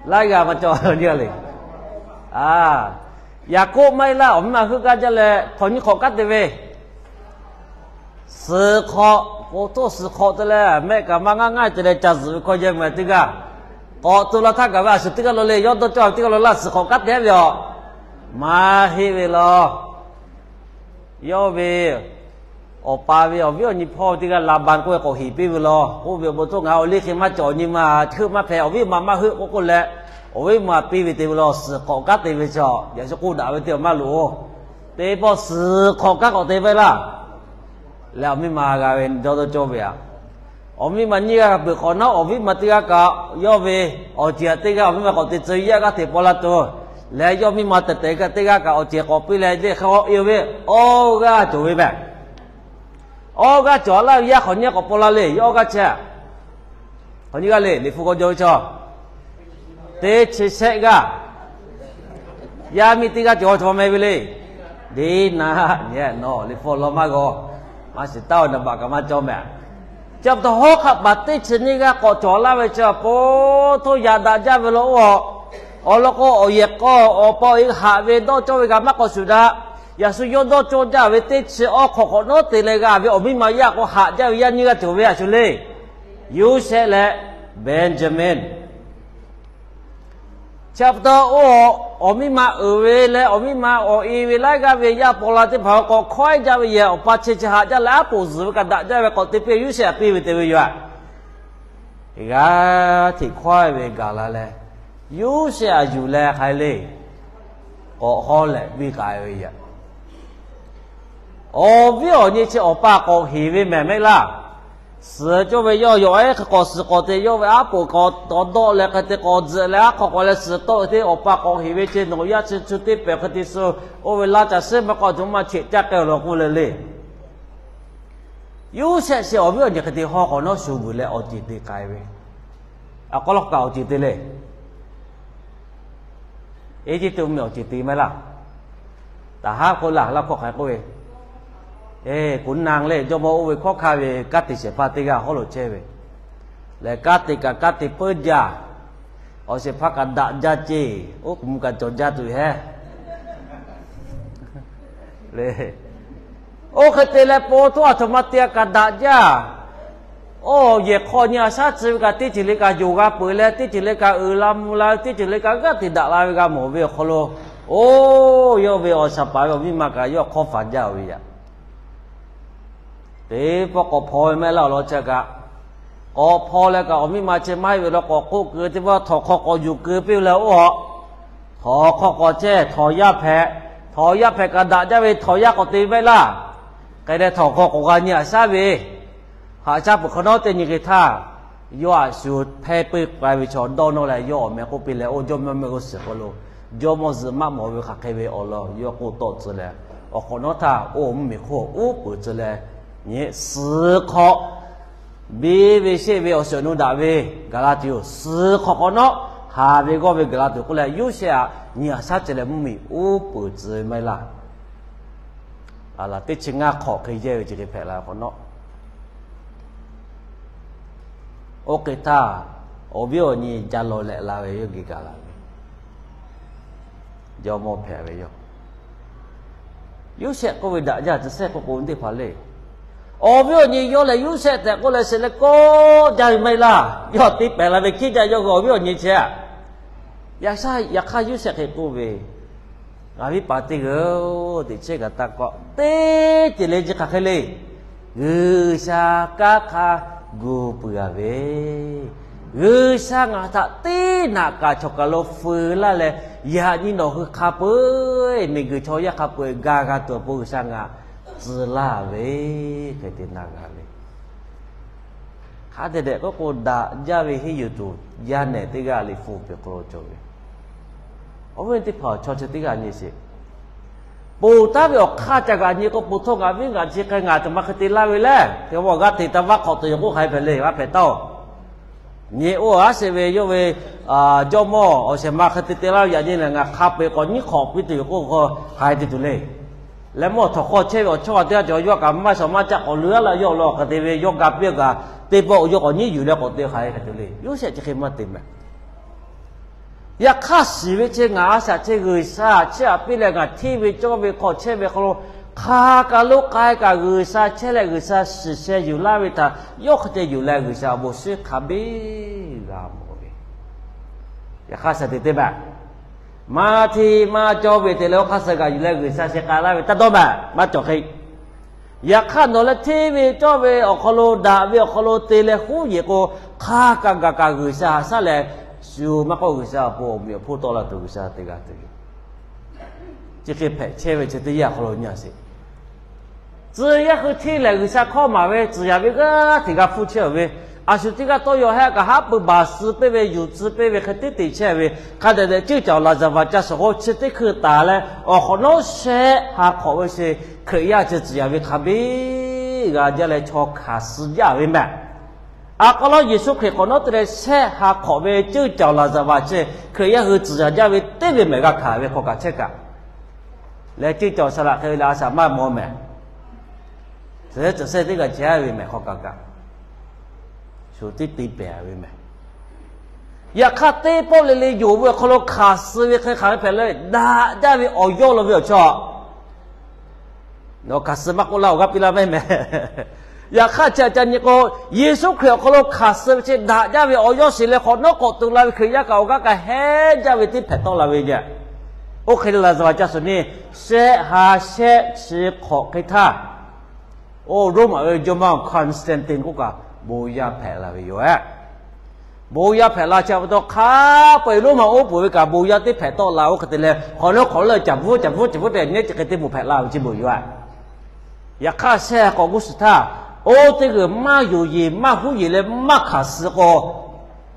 Laiˉ g'aˇ maˇ cawˬ, hk'awꞈ nyiˇ g'aˇ le. Yaˍkoˆ maˇ heˆ laˇ, awˬ miˇ ma heuˆ gaˇ jaˇ leh hk'awꞈ nyiˇ hk'awꞈ kanˉ te ve suhˍ hk'awꞈ, po htoˇ suhˍ hk'awꞈ te leh mehˆ kaꞈ maˇ ngaˇ ngaˇ te leh ca zuhꞈ ve hkawˇ jehˇ meh teˇ g'aˇ k'awꞈ to la htaˇ kaꞈ ve a shuˍ teˇ g'aˇ lo le, yawˇ dawˇ cawˇ ve teˇ g'aˇ lo laˇ suhˍ hk'awꞈ kanˉ te ve a, maˇ heˆ ve law. Yawˇ ve awˬ pa ve awˬ viˉ awˬ nyi hpawˇ teˇ g'aˇ Laˍbanˍ k'oˆ ve k'awꞈ heˍ piˇ ve law. K'oˆ ve awˬ bon htaˇ, ngaˬ awˬ liˇ hk'e maˇ cawˬ nyi ma, heuˆ maˇ hpehꞈ, awˬ viˉ ma maˇ heuˆ k'oˆ k'oˆ leh, awˬ viˉ ma piˇ ve te ve law, suhˍ hk'awꞈ kanˉ te ve chi a, yaꞈ shu k'oˆ daꞈ ve teˇ awˬ maˇ loˍ-oˬ. Teˇ pawˆ suhˍ hk'awꞈ kanˉ k'awꞈ te ve laˇ. Leh awˬ miˇ ma g'a ve dawˇ dawˇ cawˇ ve a, awˬ miˇ ma nyiˇ g'aˇ peuˬ hk'awꞈ nawˉ, awˬ viˉ ma teˇ g'aˇ kaꞈ yawˇ ve awˬ ceˬ teˇ g'aˇ awˬ miˇ ma k'awꞈ te tcuh yaˇ g'aˇ hteꞈ paw la tuˬ. Leh yawˇ miˇ ma tehˬ tehˬ kaꞈ teˇ g'aˇ kaꞈ awˬ ceˬ k'awꞈ piˇ leh, leh hk'e k'o e ve awˇ g'aˇ cawˬ ve meh. Awˇ g'aˇ cawˬ laˇ ve yaˇ hk'awꞈ nyiˇ g'aˇ k'awꞈ paw la le. Yawˇ awˇ g'aˇ chi hk'awꞈ nyiˇ g'aˇ le, Liꞈ hpu k'aw jaw ve chaw teˇ chi shehˆ g'aˇ. Yaˇ miˇ teˇ g'aˇ cawˬ a htoꞈ ma meh ve le. Deˇ naˆ nyi nawˬ Liꞈ hpu awˬ lawn maˇ g'aw. Maˇ shiˍ taˉ-oˬ, naˍ baꞈ kaꞈ maˇ cawˇ meh. Chi pa taw hawˉ hk'aˆ paˍ teˇ chi nyiˇ g'aˇ k'awꞈ cawˬ laˇ ve chi a po htoˇ yaꞈ daꞈ jaˇ ve law oˇ a. Awˬ lawn k'o, awˬ yehˬ k'aw awˬ pa awˬ e haꞈ ve dawˇ cawˇ ve g'a maˇ k'awꞈ shuˍ daꞈ. Yaꞈ shu yawˇ dawˇ cawˇ jaˇ ve teˇ chi awˇ hk'awꞈ hk'awꞈ nawˉ te leh g'a ve awˬ miˇ ma yaˇ k'o haꞈ jaˇ ve yaˇ nyiˇ g'aˇ cawˬ ve a shu le. Yoˇsehꞈ leh Benˇjaˍmenˍ. Chi pa taw oˇ awˬ miˇ ma uiˍ ve leh awˬ miˇ ma awˬ e ve laiˉ g'aˇ ve yaˇ paw la teˇ hpaˍ k'awꞈ hkawehˉ jaˇ ve yehˬ awˬ pa chi chi haꞈ jaˇ leh aˉ poꞈ zuhˬ ve kaꞈ daꞈ jaˇ ve k'awꞈ te piˇ Yoˇsehꞈ piˇ ve te ve yoˬ. G'aˇ hteꞈ hkawehˉ ve gaˬ la leh, Yoˇsehꞈ a yuˬ leh hk'aˬ hk'e le k'awꞈ hawˉ lehꞈ piˇ k'ai ve yoˬ. Awˬ viˉ awˬ nyi chi awˬ pa k'awꞈ heˍ ve mehˬ mehˆ laˇ. Suhˍ cawˇ ve yawˇ yawˬ ehˉ hk'e k'awꞈ suhˍ k'awꞈ te, yawˇ ve aˉ poꞈ k'awꞈ tawˍ dawˆ leh hk'e te k'awꞈ tzuhꞈ leh aˉ hk'aw k'awꞈ leh suhˍ tawˆ ve teˇ awˬ pa k'awꞈ heˍ ve chi nawˬ yaˇ chi chu teˇ pehˍ hk'e te suh oˇ ve laˇ caˬ suhˉ maˇ k'awꞈ tuˬ maˇ cheꞈ caˇ k'ai awˬ lawn k'oˆ le le. Yoˇsehꞈ chi awˬ viˉ awˬ nyi hk'e te hawˉ k'awꞈ nawˉ shu vuiˬ leh awˬ ceˬ te k'ai ve. A k'aw law kaꞈ awˬ ceˬ te le. Eˇjiˇtuꞈ mvuhˇmiˬ awˬ ceˬ te maˇ heˆ laˇ. Taˍ haˉ k'oˆ laˇ, laˇ hkawˇ hk'aˬ hk'e k'oˆ ve, kuˬ naˇ leh jawˇmawˇ oˇ ve hkawˇ hkanˇ ve kanˉ te shehˍ hpaˇ teˇ g'aˇ hawˉ lo chehˇ ve lehˬ, kanˉ te kaꞈ kanˉ te peuˬ jaˇ. Awˬ shehˍ hpaˇ kaꞈ daꞈ jaˇ ceˇ, oˉ k'oˍ mvuh kaꞈ cawˬ jaˇ tuˬ hehˉ. Le, oˇ hk'e te leh po htoˇ a htoꞈ ma te kaꞈ daꞈ jaˇ. Oˇ yehˬ hk'aw nyi a shaˉ tcuh ve kaꞈ teˇ ceuˬ le kaꞈ yonˍ g'a peuˬ leh, teˇ ceuˬ le kaꞈ uiˍ la mvuh la ve, teˇ ceuˬ le kaꞈ g'aˇ hteꞈ daꞈ la ve g'a mawˬ ve awˬ hk'aw lo, oˇ yawˇ ve awˬ shaˍ paˍ ve awˬ miˇ ma kaꞈ yawˇ hk'awˇ faˍ jaˇ ve yaꞈ. Teˇ pawˆ k'awꞈ hpaw ve mehˆ laˇ awˬ lawn chi kaꞈ, k'awꞈ hpaw leh kaꞈ awˬ miˇ ma chi maˇ heˆ ve law k'awꞈ k'oˆ keu teˇ pawˆ htawnˍ hk'aw k'awꞈ yuˬ keu piˇ ve leh oˇ a, htawnˍ hk'aw k'awꞈ chehˇ, htawnˍ yaˇ hpehꞈ, htawnˍ yaˇ hpehꞈ kaꞈ daꞈ jaˇ ve htawnˍ yaˇ k'awꞈ te ve mehˆ laˇ. Hk'e leh htawnˍ hk'aw k'awꞈ g'a nyi a shaˉ ve, haꞈ shaˉ peuˬ hk'awꞈ nawˉ teˇ nyi hk'e htaˇ, yawˇ a shu hpehˇ peuˬ k'ai ve chaw dawˇ nawˇ leh yawˇ awˬ meh k'oˆ piˇ leh, oˇ jawˇmawˇ mehˆ g'uˇ suhˍ hk'aw lo jawˇmawˇ zuhꞈ maˆ mawˬ ve hk'aˬ hk'e ve awˬ lawn yawˇ k'oˆ tawˆ tcuh leh, awˬ hk'awꞈ nawˉ htaˇ oˇ mvuhˇmiˬ hk'oˆ uˉ peunˍ tcuh leh, nyi suhˍ hk'awꞈ biˇ ve sheˆ ve awˬ suhˍ nu daꞈ ve gaˬ la tuˬ yoˬ. Suhˍ hk'awꞈ hk'awꞈ nawˉ haˍ ve g'awˇ ve gaˬ la tuˬ k'oˆ leh, Yoˇsehꞈ a nyi a shaˉ ceh leh mvuhˇmiˬ uˉ peunˍ tcuh ve mehˆ laˇ. A laˬ teˇ chi ngaˇ hk'awꞈ hk'e yehˇ ve chi hk'e hpehꞈ la hk'awꞈ nawˉ. Oˇ hk'e htaˇ, awˬ viˉ awˬ nyi ja law leh la ve yawˇ geh gaˬ la ve, jawˇmawˇ hpehꞈ ve yoˬ. Yoˇsehꞈ k'oˆ ve daꞈ jaˇ tcuh shehˆ k'oˆ k'o teˇ hpaˍ le. Awˬ viˉ awˬ nyi yawˇ lehˬ Yoˇsehꞈ tehꞈ k'oˆ leh sheˍ leh kawˆ jaˇ ve maˇ heˆ laˇ. Yawˇ teˇ pehˍ la ve hkiˉ jaˇ yawˇ ve awˬ viˉ awˬ nyi chehˇ. Yaꞈ hk'aˇ Yoˇsehꞈ hk'e k'oˆ ve, Ngaˬ viˉ paˍ teˇ g'aˇ-oˬ, teꞈ chehˇ kaꞈ taˇ kawˆ, teˇ ceuˬ le chi hk'aˬ hk'e le, G'uiˬsha kanˉ hk'a gu peuˬ-a ve, G'uiˬsha ngaˬ htaꞈ teˇ naꞈ kaꞈ chaw kaˬ lo feu laˇ leh, yaꞈ nyi nawˬ hui hk'a peu-eˬ, miˬguiˬ chaw yaˇ hk'a peu-eˬ ga g'a tuˬ awˬ pon G'uiˬsha ngaˬ tcuh laˇ ve, hk'e te na g'a ve. Hk'a dehꞈ dehꞈ k'oˆ k'o, daꞈ jaˇ ve henˇ yuˬ tuˬ yaˇ nehˬ teˇ g'aˇ Liꞈ hpu pehꞈ hk'aw lo cawˬ ve. Awˬ viˉ teˇ hpaˍ, chaw chi teˇ g'aˇ nyi sheˍ. Ponˬ taˉ ve awˬ hk'aˇ ca g'aꞈ nyi k'o, ponˬ htawˇ ngaˬ viˉ ngaˬ chi hk'e ngaˬ teꞈ ma hk'e te laˇ ve le. Hk'e g'a te taˇ vaˇ hk'awꞈ tuˬ yoˬ k'oˆ hk'aˬ hk'e hpehꞈ le, g'a hpehꞈ taˇ-oˬ. Nyi oˇ aˉ sheˍ ve yawˇ ve jawˇmawˇ awˬ shehˍ ma hk'e te te laˇ ve, yaꞈ nyi lehˬ ngaˬ hk'a peu-eˬ k'awꞈ nyiˉ hk'awꞈ piˇ tuˬ yoˬ k'oˆ hk'aˬ hk'e te tuˬ le. Leh mawˇ htawnˍ hk'aw chehˇ ve awˬ chawˇ g'a teˇ g'aˇ cawˬ, yawˇ kaꞈ maˇ shawˍ maˇ caˆ k'awꞈ lu aˉ la yawˇ law hk'e te ve, yawˇ ga piˇ kaꞈ teˇ pawˆ yawˇ k'awꞈ nyiˉ yuˬ leh k'awꞈ te hk'aˬ hk'e te le. Yoˇsehꞈ chi hk'e maˇ te mehˍ. Yaꞈ hk'aˇ shiˍ ve chi ngaˬ a shaꞈ chi G'uiˬsha chehˇ aꞈ piˇ leh ngaˬ hteˇ ve cawˇ ve hk'aw chehˇ ve hk'aw lo, hk'a kaˬ lo k'ai kaꞈ G'uiˬsha chehˇ leh G'uiˬsha shiˍ sheh yuˬ laˇ ve htaꞈ yawˇ hk'e te yuˬ leh G'uiˬsha awˬ bon shiˍ hk'a biˇ g'a mawˬ ve. Yaꞈ hk'aˇ shaˍ te te mehˍ. Maˇ hteˇ maˇ cawˇ ve te leh oˇ hk'aˇ suh g'aꞈ yuˬ leh G'uiˬsha sheh k'ai laˇ ve taˇ dawˇ mehˍ, maˇ cawˬ hk'e. Yaꞈ hk'aˇ nawˬ leh hteˇ ve cawˇ ve awˬ hk'aw lo, daꞈ ve awˬ hk'aw lo te leh huˉ yeˬ k'o, hk'a kaꞈ gaˬ kaꞈ G'uiˬsha haꞈ shaˉ leh, shu maˇ k'oˆ G'uiˬsha awˬ pon awˬ meꞈ awˬ hponˇ tawˆ la tuˬ G'uiˬsha te g'a tuˬ yoˬ. Chi hk'e hpehꞈ chehˇ ve chi teˇ yanˇ awˬ hk'aw lo nyi sheˍ. Tcuh yaˇ hui hteˇ lehˬ G'uiˬsha hkawˇ maˍ ve tcuhˍ yaꞈ ve g'aˇ hteꞈ g'a hpuˇ chehˇ ve, a shu teˇ g'aˇ tawˇ yaw hehˆ kaꞈ haˉ pui baˬ suh piˇ ve, yuˬ tcuh piˇ ve hk'e tiˉ te chehˇ ve, hk'a dehꞈ dehꞈ ceuˇ caˬ awˬ laˍzaˍvaˍ ca suhˍ k'o chi teˇ hkui taˍ leh awˬ hk'awꞈ nawˉ shehˆ ha hk'awꞈ ve chi Hkriꞈ yaˇ chi tcuhˍ yaꞈ ve hk'a biˇ g'a jaˇ leh chaw hkanˍ suh jaˇ ve mehˍ. A k'aw lawˉ Yeˍsuˆ Hkriꞈ hk'awꞈ nawˉ te leh shehˆ ha hk'awꞈ ve ceuˇ caˬ awˬ laˍzaˍvaˍ chi Hkriꞈ yaˇ hui tcuhˍ yaꞈ jaˇ ve teˇ ve mehˍ g'a hkanˍ ve hk'aw kaꞈ chehˇ kaꞈ leh ceuˇ caˬ awˬ shaˍ laꞈ hk'e ve leh a shaꞈ maˇ maw mehˍ. Suhˍ sehˉ teˇ g'aˇ chehˇ ve mehˍ hk'aw kaꞈ kaꞈ, shu teˇ te pehˍ ve mehˍ. Yaꞈ hk'aˇ teˇ pawˆ le le yonˍ ve awˬ hk'aw lo hkanˍ suh ve hk'e hk'aˬ hk'e hpehꞈ leh daꞈ jaˇ ve awˬ yawˇ lo ve awˬ chaw nawˬ hkanˍ suh maˇ k'oˆ laˇ, awˬ g'aˇ piˇ laˇ mehˍ mehˍ. Yaꞈ hk'aˇ chi aꞈ ca nyi k'o, Yeˍsuˆ Hkriꞈ awˬ hk'aw lo hkanˍ suh ve chi daꞈ jaˇ ve awˬ yawˇ shiˍ leh hk'awꞈ nawˉ k'awꞈ tuˬ la ve Hkriꞈ yaˇ kaꞈ awˬ g'aˇ kaꞈ heˉ jaˇ ve teˇ hpehꞈ tawˆ la ve yaꞈ. Oˇ hk'e le laˍzaˍvaˍ ca suhˍ neˇ shehˆ ha shehˆ chi hk'awꞈ hk'e htaˇ, oˇ Roˉmaꞈ ve jawˇmawˇ Constantine k'oˆ kaꞈ bon yaˇ hpehꞈ la ve yoˬ. Bon yaˇ hpehꞈ la chi pa taw hk'a peu-eˬ Roˉmaꞈ oˉ peunˍ ve kaꞈ bon yaˇ teˇ hpehꞈ tawˆ la oˇ hk'e te leh hk'awꞈ nawˉ hk'awꞈ leuˆ caˍ bvuhˉ caˍ bvuhˉ caˍ bvuhˉ tehꞈ nehˉ chi hk'e teˇ moˍ hpehꞈ la ve chi bon yoˬ. Yaꞈ hk'aˇ shehˆ k'awꞈ g'uˇ suhˍ htaˇ, oˇ teˇ g'uiˬ maˇ yonˍ yeˬ maˇ huˉ yeˬ leh maˇ hkanˍ suh k'o,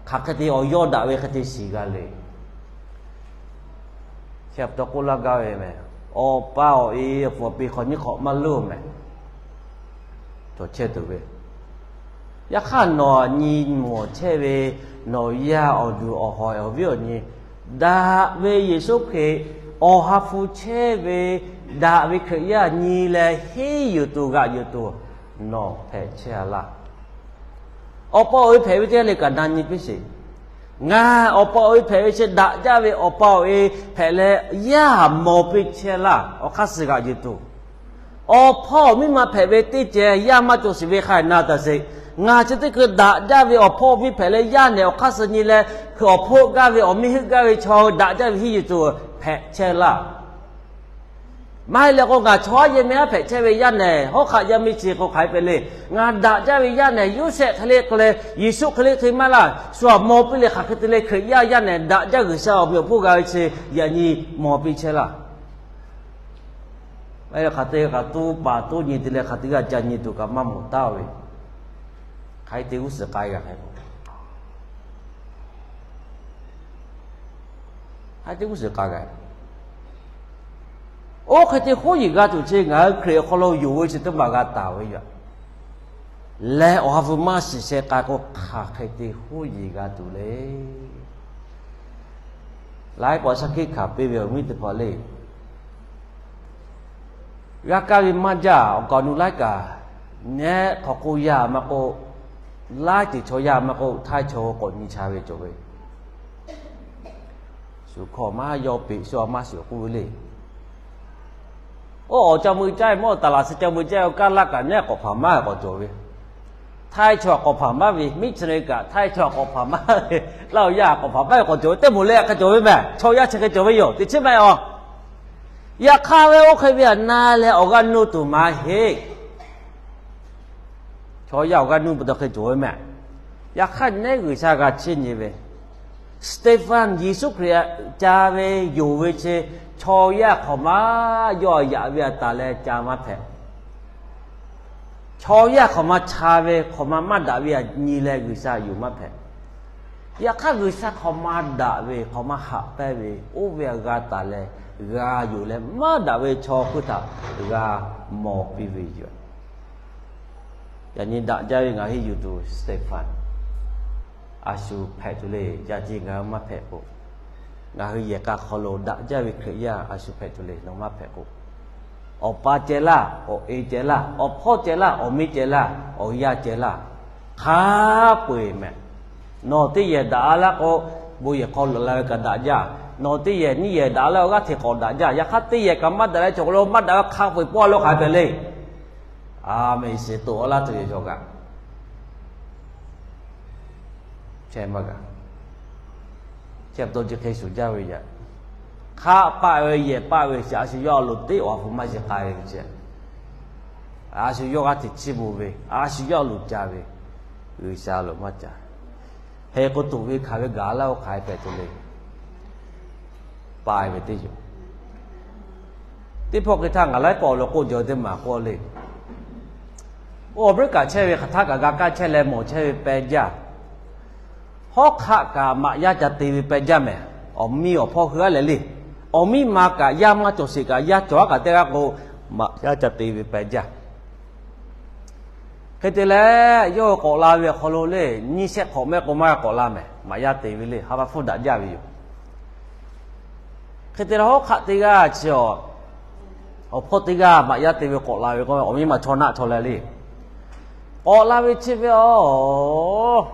hk'aˬ hk'e te awˬ yawˇ daꞈ ve hk'e te shiˍ g'a le. Chi pa taw k'oˆ laˇ gaˇ ve mehˍ, awˬ pa awˬ e awˬ pfuhˍ awˬ pi hk'awꞈ nyiˇ hk'awꞈ maˇ leuˉ mehˍ. Cawˬ chehˇ tuˬ ve, yaꞈ hk'aˇ nawˬ aꞈ nyi mawˬ chehˇ ve, nawˬ yaˇ awˬ duˬ awˬ hawˬ awˬ viˉ awˬ nyi, daꞈ ve Yeˍsuˆ Hkriꞈ Awˬ ha hpu chehˇ ve, daꞈ ve Hkriꞈ yaˇ nyi leh henˇ yuˬ tuˬ g'aꞈ yuˬ tuˬ nawˬ hpehꞈ chehˇ a laˇ. Awˬ pa awˬ e hpehꞈ ve teˇ g'aˇ le kaꞈ na nyi piˇ sheˍ. Ngaˬ awˬ pa awˬ e hpehꞈ ve chi daꞈ jaˇ ve awˬ pa awˬ e hpehꞈ leh, yaˇ mawˬ piˇ chehˇ laˇ. Awˬ hk'aˇ suh g'aꞈ yuˬ tuˬ, awˬ hpawˇ awˬ miˇ ma hpehꞈ ve teˇ ceh yaˇ maˇ cawˬ shiˍ ve hk'a na taˍ sheˍ. Ngaˬ chi teˇ hkui daꞈ jaˇ ve awˬ hpawˇ awˬ miˇ hpehꞈ leh yaˇ nehˬ awˬ hk'aˇ suh nyi leh, hkui awˬ hpawˇ gaˇ ve awˬ miˇ heuˆ gaˇ ve chaw daꞈ jaˇ ve henˇ yuˬ tuˬ hpehꞈ chehˇ laˇ. Maˇ heˆ leh k'o, ngaˬ chaw haˉ yehˬ meh haˉ hpehꞈ chehˇ ve yaˇ nehˬ, hawˉ hk'aˆ yaˇ miˇ chi k'o hk'aˬ hk'e hpehꞈ le. Ngaˬ daꞈ jaˇ ve yaˇ nehˬ, Yoˇsehꞈ hk'e le k'o leh, Yeˍsuˆ hk'e le hk'e maˇ laˇ, shu aꞈ mawˬ piˇ leh hk'aˬ hk'e te leh Hkriꞈ yaˇ yaˇ nehˬ daꞈ jaˇ G'uiˬsha awˬ meꞈ awˬ hponˇ g'a ve chi yaꞈ nyi mawˬ piˇ chehˇ laˇ. Maˇ heˆ leh hk'aˬ te kaꞈ tuˉ paˍ tuˉ nyi te leh hk'aˬ te g'a ca nyi tuˬ kaꞈ maˇ mawˬ taˍ ve, hk'aˬ hk'e te g'uˇ suhˍ k'ai g'a hk'e k'o, hk'aˬ hk'e te g'uˇ suhˍ k'ai g'a. Oˇ hk'e te huˉ yeˬ g'a tuˬ chi ngaˬ hui Hkriꞈ awˬ hk'aw lo yonˍ ve chi teˇ maˬ g'a taˍ ve yoˬ. Leh Awˬ ha hpu maˇ shiˍ sheh k'ai k'o, hk'aˬ hk'e te huˉ yeˬ g'a tuˬ le. Laiˉ k'awꞈ shaˉ hkiˆ hkanˍ piˇ ve awˬ viˉ teˇ hpaˍ le. G'a kaˇ ve maˇ jaˇ, awˬ kaˍ awˬ nu laiˉ kaꞈ, nehˉ hk'aw k'oˆ yaˇ maˇ k'oˆ, laiˉ ceuˬ chaw yaˇ maˇ k'oˆ, htaiˇ chaw k'awꞈ nyi cha ve cawˬ ve, shu hkawˇ maˇ yaw peꞈ shu a maˇ shiˍ k'oˆ ve le. Oˇ awˬ ca mui caˇ mawˇ taˍ laˬ suh ca mui caˇ-o, kaˇ laˇ kaꞈ nehˉ k'awꞈ hpaˍ maˇ k'awꞈ cawˬ ve, htaiˇ chaw k'awꞈ hpaˍ maˇ ve, miˇ chi le kaꞈ htaiˇ chaw k'awꞈ hpaˍ maˇ ve, laˇ awˬ yaˇ k'awꞈ hpaˍ maˇ ve k'awꞈ cawˬ ve, teˇ moˍ leh hk'e cawˬ ve mehˍ. Chaw yaˇ chi hk'e cawˬ ve yoˬ, teꞈ chiˉ maˇ heˆ a. Yaꞈ hk'aˇ ve oˇ hk'e ve aꞈ na leh awˬ g'aˇ nuˇ tuˬ maˇ heˆ. Chaw yaˇ awˬ g'aˇ nuˇ pa taw hk'e cawˬ ve mehˍ. Yaꞈ hk'aˇ nehˉ G'uiˬsha g'a chiˇ nyi ve, Steˍfanˍ Yeˍsuˆ Hkriꞈ ca ve yonˍ ve chi, chaw yaˇ hk'awꞈ ma yawˇ yaꞈ ve aꞈ taˍ leh ca maˇ hpehꞈ. Chaw yaˇ hk'awꞈ ma cha ve hk'awꞈ ma maˇ daꞈ ve aꞈ nyi leh G'uiˬsha yonˍ maˇ hpehꞈ. Yaꞈ hk'aˇ G'uiˬsha hk'awꞈ ma daꞈ ve hk'awꞈ ma haꞈ pehnˇ ve oˇ ve aꞈ g'a taˍ leh g'a yonˍ leh maˇ daꞈ ve chaw hkui htaꞈ g'a mawˬ piˇ ve yoˬ. Yaꞈ nyi daꞈ jaˇ ve ngaˬ hui yuˬ tuˬ Steˍfanˍ a shu hpehꞈ tuˬ le. Yaꞈ nyi ngaˬ hui maˇ hpehꞈ k'o, ngaˬ hui yehˬ k'a hk'aw lo daꞈ jaˇ ve Hkriꞈ yaˇ a shu hpehꞈ tuˬ le. Nawˬ maˇ hpehꞈ k'o, awˬ pa ceh laˇ, awˬ e ceh laˇ, awˬ hpawˇ ceh laˇ, awˬ miˇ ceh laˇ, awˬ yaˇ ceh laˇ, hk'a peu-eˬ mehˍ. Nawˬ teˇ yehˬ daꞈ laˇ k'o, bon yehˬ hk'aw lo la ve kaꞈ daꞈ jaˇ. Nawˬ teˇ yehˬ nyiˇ yehˬ daꞈ laˇ, awˬ g'aˇ hteꞈ k'awꞈ daꞈ jaˇ. Yaꞈ hk'aˇ teˇ yehˬ kaꞈ maˇ daꞈ leh cawˬ k'o lo maˇ daꞈ ve hk'a peu-eˬ pawˆ a lo hk'aˬ hk'e hpehꞈ le. A meꞈ shiˍ toꞈ a laˇ tuˬ yehˬ cawˬ kaꞈ, chehˇ maˇ g'a. Chi pa taw chi hk'e shuˍ jaˇ ve yaꞈ, hk'aˆ paˆ ve yehˬ paˆ ve chi a shu yawˇ a loˍ teˇ awˬ a hpu maˇ shiˍ k'ai ve chi, a shu yawˇ g'aˇ hteꞈ chiˇ mvuh ve, a shu yawˇ a loˍ ca ve, G'uiˬsha loˍ maˇ ca. Heh k'o tuˬ ve hkanˍ ve gaˬ laˇ oˇ hk'aˬ hk'e hpehꞈ tuˬ le. Paˆ ve teˇ yoˬ. Teˇ hpawˇ hk'e htaˇ ngaˬ laiˉ pawˆ awˬ lawn k'oˆ jaw teˇ maˬ k'oˆ le. Oˇ awˬ briˉ kaꞈ chehˇ ve hk'aˬ htaˇ kaꞈ g'a kaˇ chehˇ leh mawˬ chehˇ ve peh jaˇ. Hawˉ hk'aˆ kaꞈ maꞈ yaˇ ca te ve peh jaˇ mehˍ. Awˬ miˇ awˬ hpawˇ hui aˉ leh le. Awˬ miˇ ma kaꞈ yaˇ maˇ cawˬ sheˍ kaꞈ yaˇ cawˬ aˉ kaꞈ teˇ g'aˇ k'o, maꞈ yaˇ ca te ve peh jaˇ. Hk'e te leh, yawˇ hui k'awꞈ la ve awˬ hk'aw lo le, nyiˇ shehˆ hk'awꞈ mehˆ k'o maˇ k'awꞈ la mehˍ. Maꞈ yaˇ te ve le, ha pa hpfuhˇ daꞈ jaˇ ve yoˬ. Hk'e te leh, hawˉ hk'aˆ teˇ g'aˇ chi awˬ, awˬ hpawˇ teˇ g'aˇ maꞈ yaˇ te ve k'awꞈ la ve k'o, awˬ miˇ ma chaw naˆ chaw leh le. K'awꞈ la ve chi ve aˬ,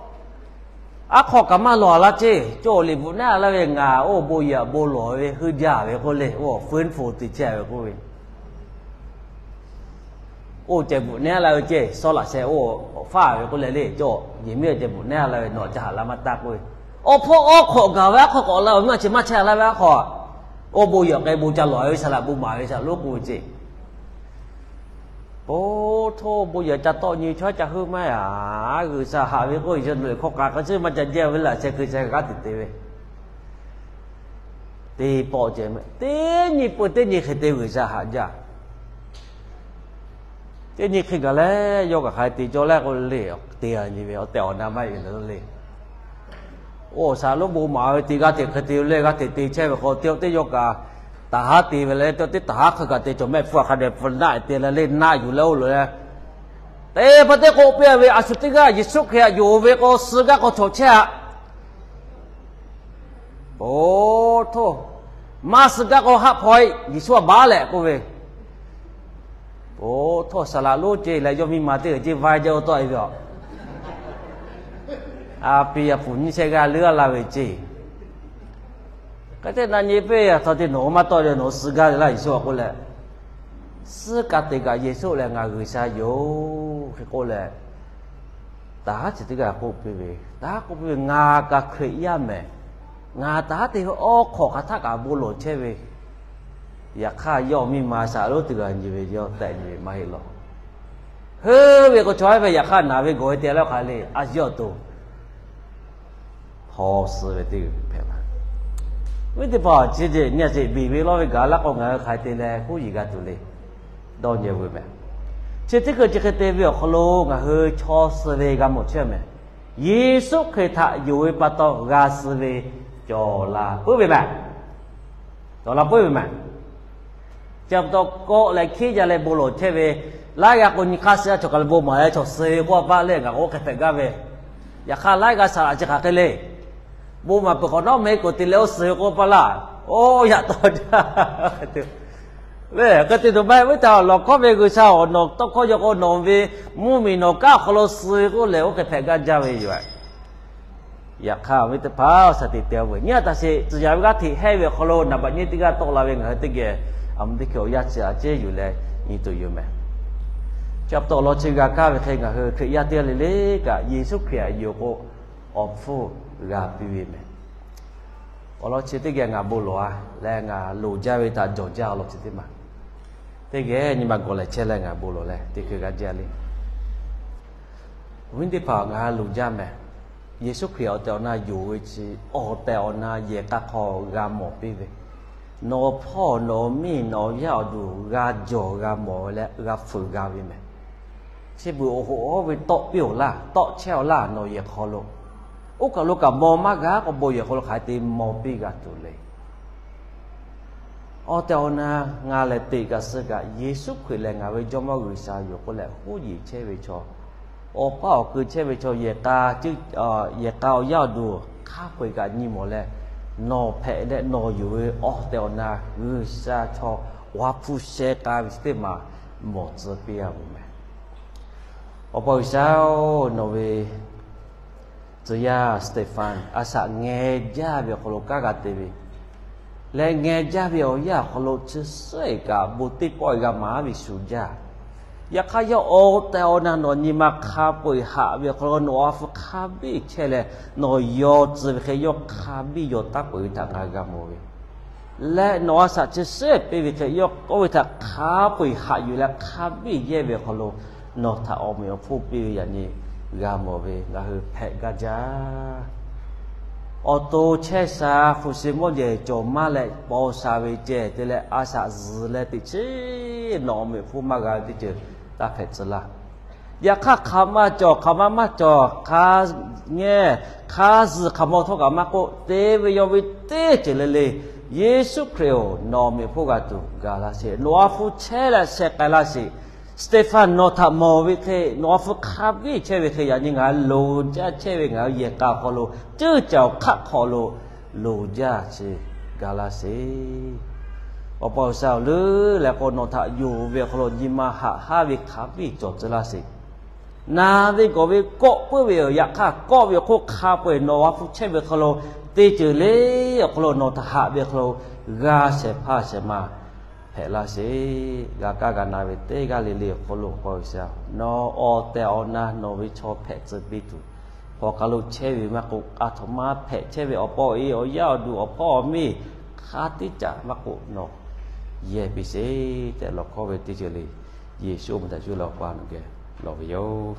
aˉ hk'aw kaꞈ maˇ lawˬ a laˇ ceˇ. Cawˬ liꞈ bvuhꞈ nehˉ a laˇ ve ngaˬ oˇ bon yaꞈ bon lawˬ ve heuˆ jaˇ ve k'oˆ le, oˇ fun fo te chehˇ ve k'oˆ ve. Oˇ ceh bvuhꞈ nehˉ a laˇ ve ceˇ, sawˉ laꞈ sheh oˇ awˬ faˉ ve k'oˆ leh le, cawˬ yehˬ miˉ ceh bvuhꞈ nehˉ a laˇ ve nawˬ ca haꞈ la maˇ taˇ k'oˆ ve. Awˬ hpawˇ awˉ hk'awꞈ gaˬ ve aˉ hk'aw k'awꞈ la ve maˇ chi maˇ chehˇ a laˇ ve aˉ hk'aw, oˇ bon yaꞈ k'ai bon ca lawˬ ve shaˍ laꞈ bon maˍ ve shaˍ lonˉ k'oˆ ve ceˇ. Oˇ htoˇ bon yaꞈ ca tawˆ nyi chaw ca heuˆ maˇ a, G'uiˬsha haꞈ ve k'oˆ ve, yawˇ nawˬ hk'aw k'a k'a chi maˇ ca jehˇ ve laꞈ sheh hkui sheh g'aˇ teꞈ te ve. Teˇ pawˆ ceh mehˍ, teˇ nyi peuˬ teˇ nyi hk'e te G'uiˬsha haꞈ jaˇ. Teˇ nyi hk'e gaˬ leh, yawˇ kaꞈ hk'aˬ hk'e te cawˇ leh k'oˆ le, te a nyi ve awˬ tehˬ awˬ na maˇ heˆ ve le. Oˇ shaˍ lonˉ bon maˍ ve te g'aˇ hteꞈ hk'e te le, g'aˇ hteꞈ te chehˇ ve k'o, teˇ teˇ yawˇ kaꞈ taˍ haˉ te ve leh, teˇ teˇ taˍ haˉ hk'e kaꞈ te cawˬ mehˆ hpfuhˇ hk'a dehꞈ hpu naˆ te leh le, naˆ yuˬ leh oˇ loꞈ leh, teˇ hpaˍ teˇ k'oˆ piˇ ve, a shu teˇ g'aˇ Yeˍsuˆ Hkriꞈ htaꞈ yonˍ ve k'o, suh gaˇ k'o chaw chehˇ a. Oˇ htoˇ, maˇ suh gaˇ k'o haˆ hpaw-e, Yeˍsuˆ htaꞈ baˬ leh k'oˆ ve. Oˇ htoˇ, saˍ laꞈ lonˉ ceˇ leh yawˇ miˇ ma teˇ g'aˇ ceˇ vaiˇ jaˇ oˇ tawˆ-e ve aˬ. A pi a puˍ nyiˇ shehˆ g'aˇ leuˉ a laˇ ve ceˇ. Hk'e te na nyi piˇ, a htoꞈ te nawˬ maˇ tawˆ le, nawˬ suh gaˇ le laˇ Yeˍsuˆ htaꞈ k'oˆ leh, suh kaꞈ te kaꞈ Yeˍsuˆ lehˬ ngaˬ G'uiˬsha yoˬ hk'e k'oˆ leh, taˍ haˉ chi teˇ g'aˇ k'oˆ piˇ ve, taˍ haˉ k'oˆ piˇ ve, Ngaˬ kaꞈ Hkriꞈ yaˇ mehˍ. Ngaˬ taˍ haˉ te ve awˉ hk'awꞈ hk'aˬ htaˆ kaꞈ bon lawˬ chehˇ ve. Yaꞈ hk'aˇ yawˇ miˇ ma shaˍ lonˉ teˇ g'aˇ nyi ve yawˇ tehꞈ nyi ve maˇ heˆ law. Heuˆ ve k'o chaw haiˉ ve yaꞈ hk'aˇ naˬ ve gawˬ ve te leh hk'aˬ le, a shu yawˇ to hpaw suh ve teˇ g'uiˬ hpehꞈ la. Viˉ teˇ hpaˍ, chi ce nyi a ce beˬ ve lawˇ ve gaˬ laˇ k'o, ngaˬ hui hk'aˬ hk'e te leh huˉ yiˍ g'a tuˬ le. Dawˇ nyi veu mehˍ. Chi teˇ hkui chi hk'e te ve awˬ hk'aw lo ngaˬ hui chaw suh ve g'a mawˬ chehˇ mehˍ. Yeˍsuˆ Hkriꞈ htaꞈ yonˍ ve pa taw g'a suh ve cawˬ la puiˉ ve mehˍ. Cawˬ la puiˉ ve mehˍ. Chi pa taw kawˆ leh hkiˉ jaˇ leh bon lawˬ chehˇ ve, laiˉ g'aˇ k'o nyi hk'aˇ suh a chaw kaꞈ leh bon maˍ leh chaw suh ve k'oˆ a paˇ le, ngaˬ k'o oˇ hk'e hpehꞈ gaˇ ve. Yaꞈ hk'aˇ laiˉ g'aˇ saˍ laꞈ chi hk'aˬ hk'e le. Bon maˍ peuˬ hk'awꞈ nawˉ meh k'oˆ te leh oˇ suh ve k'oˆ a paˇ laˇ. Oˇ yaꞈ taw jaˇ. Ve hk'e te tuˬ maˇ heˆ, viˉ htaꞈ lawˬ hkawˉ ve G'uiˬsha awˬ nawˬ tawˇ hkawˇ yaw k'o nawˬ ve mvuhˇmiˬ nawˬ kanˉ awˬ hk'aw lo suh ve k'oˆ lehˬ oˇ hk'e hpehꞈ gaˇ jaˇ ve yoˬ. Yaꞈ hk'aˇ awˬ viˉ teˇ hpaˍ, shaˍ tiꞈ te a veuˬ nyi a taꞈ sheˍ, tcuh yaꞈ ve g'aˇ hteꞈ hehˇ ve awˬ hk'aw lo naˍ baꞈ nyiˇ teˇ g'aˇ tawˆ la ve ngaˬ hui teˇ geh a mvuhˇ teˇ hkeh awˬ yaˇ chi a ceˇ yuˬ leh nyi tuˬ yoˬ mehˍ. Chi pa taw awˬ lawn chi g'a kaˇ ve hk'e ngaˬ hui Hkriꞈ yaˇ teˇ g'aˇ le le kaꞈ Yeˍsuˆ Hkriꞈ htaꞈ yonˍ k'o, awˬ hpfuhˇ g'a piˇ ve mehˍ. Awˬ lawn chi teˇ geh ngaˬ bon lawˬ a leh, ngaˬ loˍ jaˇ ve htaꞈ jawˬ jaˇ awˬ lawn chi teˇ maˬ, teˇ geh nyi ma gawˬ lehˬ chehˇ leh ngaˬ bon lawˬ leh teˇ hkui g'a jaˇ le. Awˬ viˉ teˇ hpaˍ, ngaˬ hui loˍ jaˇ mehˍ. Yeˍsuˆ Hkriꞈ awˬ tehˬ awˬ na yonˍ ve chi, awˬ tehˬ awˬ na yehˬ k'a hk'aw g'a mawˬ piˇ ve, nawˬ hpawˇ nawˬ miˇ nawˬ yaˇ awˬ duˬ g'a jawˬ g'a mawˬ ve leh g'a fuiˍ g'a ve mehˍ. Chi beuꞈ awˬ hoꞈ awˬ ve tawˆ piˇ awˬ laˇ, tawˆ chehˇ awˬ laˇ nawˬ yehˬ hk'aw lo. Oˇ kaˬ lo kaꞈ maw maˇ g'a k'o, bon yehˬ hk'aw lo hk'aˬ hk'e te maw piˇ g'a tuˬ le. Awˬ tehˬ awˬ na ngaˬ lehˬ teꞈ kaꞈ suh kaꞈ, Yeˍsuˆ Hkriꞈ lehˬ ngaˬ ve Jawˇmawˇ G'uiˬsha yoˬ k'oˆ leh huˉ yeˬ chehˇ ve chaw, awˬ paˇ awˬ kui chehˇ ve chaw, yehˬ k'a awˬ yaˇ awˬ duˬ hk'a peu-eˬ kaꞈ nyi mawˬ leh, nawˬ hpehꞈ leh nawˬ yonˍ ve awˬ tehˬ awˬ na G'uiˬsha chaw awˬ ha hpu sheh k'ai ve chi teˇ maˬ mawˬ tcuh piˇ a ve mehˍ. Awˬ pa G'uiˬsha-oˬ, nawˬ ve tcuh yaˇ Steˍfanˍ a shaꞈ ngeh jaˇ ve awˬ hk'aw lo kanˉ g'a te ve leh, ngeh jaˇ ve awˬ yanˇ awˬ hk'aw lo chi suhˉ-eˬ kaꞈ bon teˇ pawˆ-eˬ g'a maˍ ve shuˍ jaˇ. Yaꞈ hk'aˇ, yawˇ awˬ tehˬ awˬ na nawˬ nyi ma hk'a peu-eˬ haꞈ ve awˬ hk'aw lo nawˬ awˬ ha hpu hk'a biˇ chehˇ leh, nawˬ yaw tcuh ve hk'e yawˇ hk'a biˇ yaw taˉ peuˬ ve htaꞈ ngaˬ hui g'a mawˬ ve leh, nawˬ a shaꞈ chi suhˉ-eˬ piˇ ve hk'e yawˇ k'oˆ ve htaꞈ hk'a peu-eˬ haꞈ yuˬ leh hk'a biˇ yehˇ ve awˬ hk'aw lo, nawˬ htaꞈ awˬ meꞈ awˬ hponˇ piˇ ve yaꞈ nyi g'a mawˬ ve ngaˬ hui hpehꞈ gaˇ jaˇ. Awˬ to chehˇ sha hpu shi mawˇ jehˬ cawˬ maˇ leh paw sha ve ceh te leh a shaꞈ zuhˬ leh teꞈ chiˉ nawˬ awˬ meꞈ awˬ hponˇ maˇ g'a ve teˇ ceuˬ taˇ hpehꞈ tcuh laˇ. Yaꞈ hk'aˇ, hk'aˬ ma cawˬ hk'aˬ ma maˇ cawˬ, hk'a ngeh hk'a zuhˬ hk'aˬ ma htawˇ kaꞈ maˇ k'oˆ, te ve yaw ve teˇ ceuˬ le le, Yeˍsuˆ Hkriꞈ-oˬ, nawˬ awˬ meꞈ awˬ hponˇ g'a tuˬ ga laˇ sheˍ. Nawˬ awˬ ha hpu chehˇ leh sheh k'ai laˇ sheˍ. Steˍfanˍ nawˬ htaꞈ mawˬ ve hk'e, nawˬ awˬ ha hpu hk'a biˇ chehˇ ve hk'e, yaꞈ nyi ngaˬ hui loˍ jaˇ chehˇ ve ngaˬ hui yehˬ k'a awˬ hk'aw lo, ceuˇ caˬ awˬ hk'aˆ hk'aw lo loˍ jaˇ sheˍ, ga laˇ sheˍ. Awˬ pa G'uiˬsha-oˬ, leuˉ leh k'o nawˬ htaꞈ yonˍ ve awˬ hk'aw lo nyi ma haꞈ haˉ ve hk'a biˇ cawˬ tcuh laˇ sheˍ. Na ve gawˬ ve kawˆ puiˉ ve awˬ yaꞈ hk'aˇ, kawˆ ve awˬ hk'oˆ hk'a peu-eˬ nawˬ awˬ ha hpu chehˇ ve hk'aw lo, teˇ ceuˬ le awˬ hk'aw lo nawˬ htaꞈ haꞈ ve hk'aw lo g'a shehˍ hpaˇ shehˍ ma hpehꞈ laˇ sheˍ. G'a kaˇ g'a na ve teˇ g'aˇ le le awˬ hk'aw lo, Awˬ pa G'uiˬsha, nawˬ awˬ tehˬ awˬ na nawˬ ve chaw hpehꞈ tcuh piˇ tuˬ, hk'aˬ hk'aˬ lo chehˇ ve maˇ k'oˆ, a htoꞈ ma hpehꞈ chehˇ ve awˬ pa awˬ e awˬ yaˇ awˬ duˬ awˬ hpawˇ awˬ miˇ hk'a teˇ caꞈ maˇ k'oˆ nawˬ yehˇ piˇ sheˍ tehꞈ lawˬ hkawˇ ve teˇ ceuˬ le. Yeˍsuˆ mvuhˇ htaꞈ cuˇ leh Awˬ pa nawˬ geh lawˬ ve yoˬ.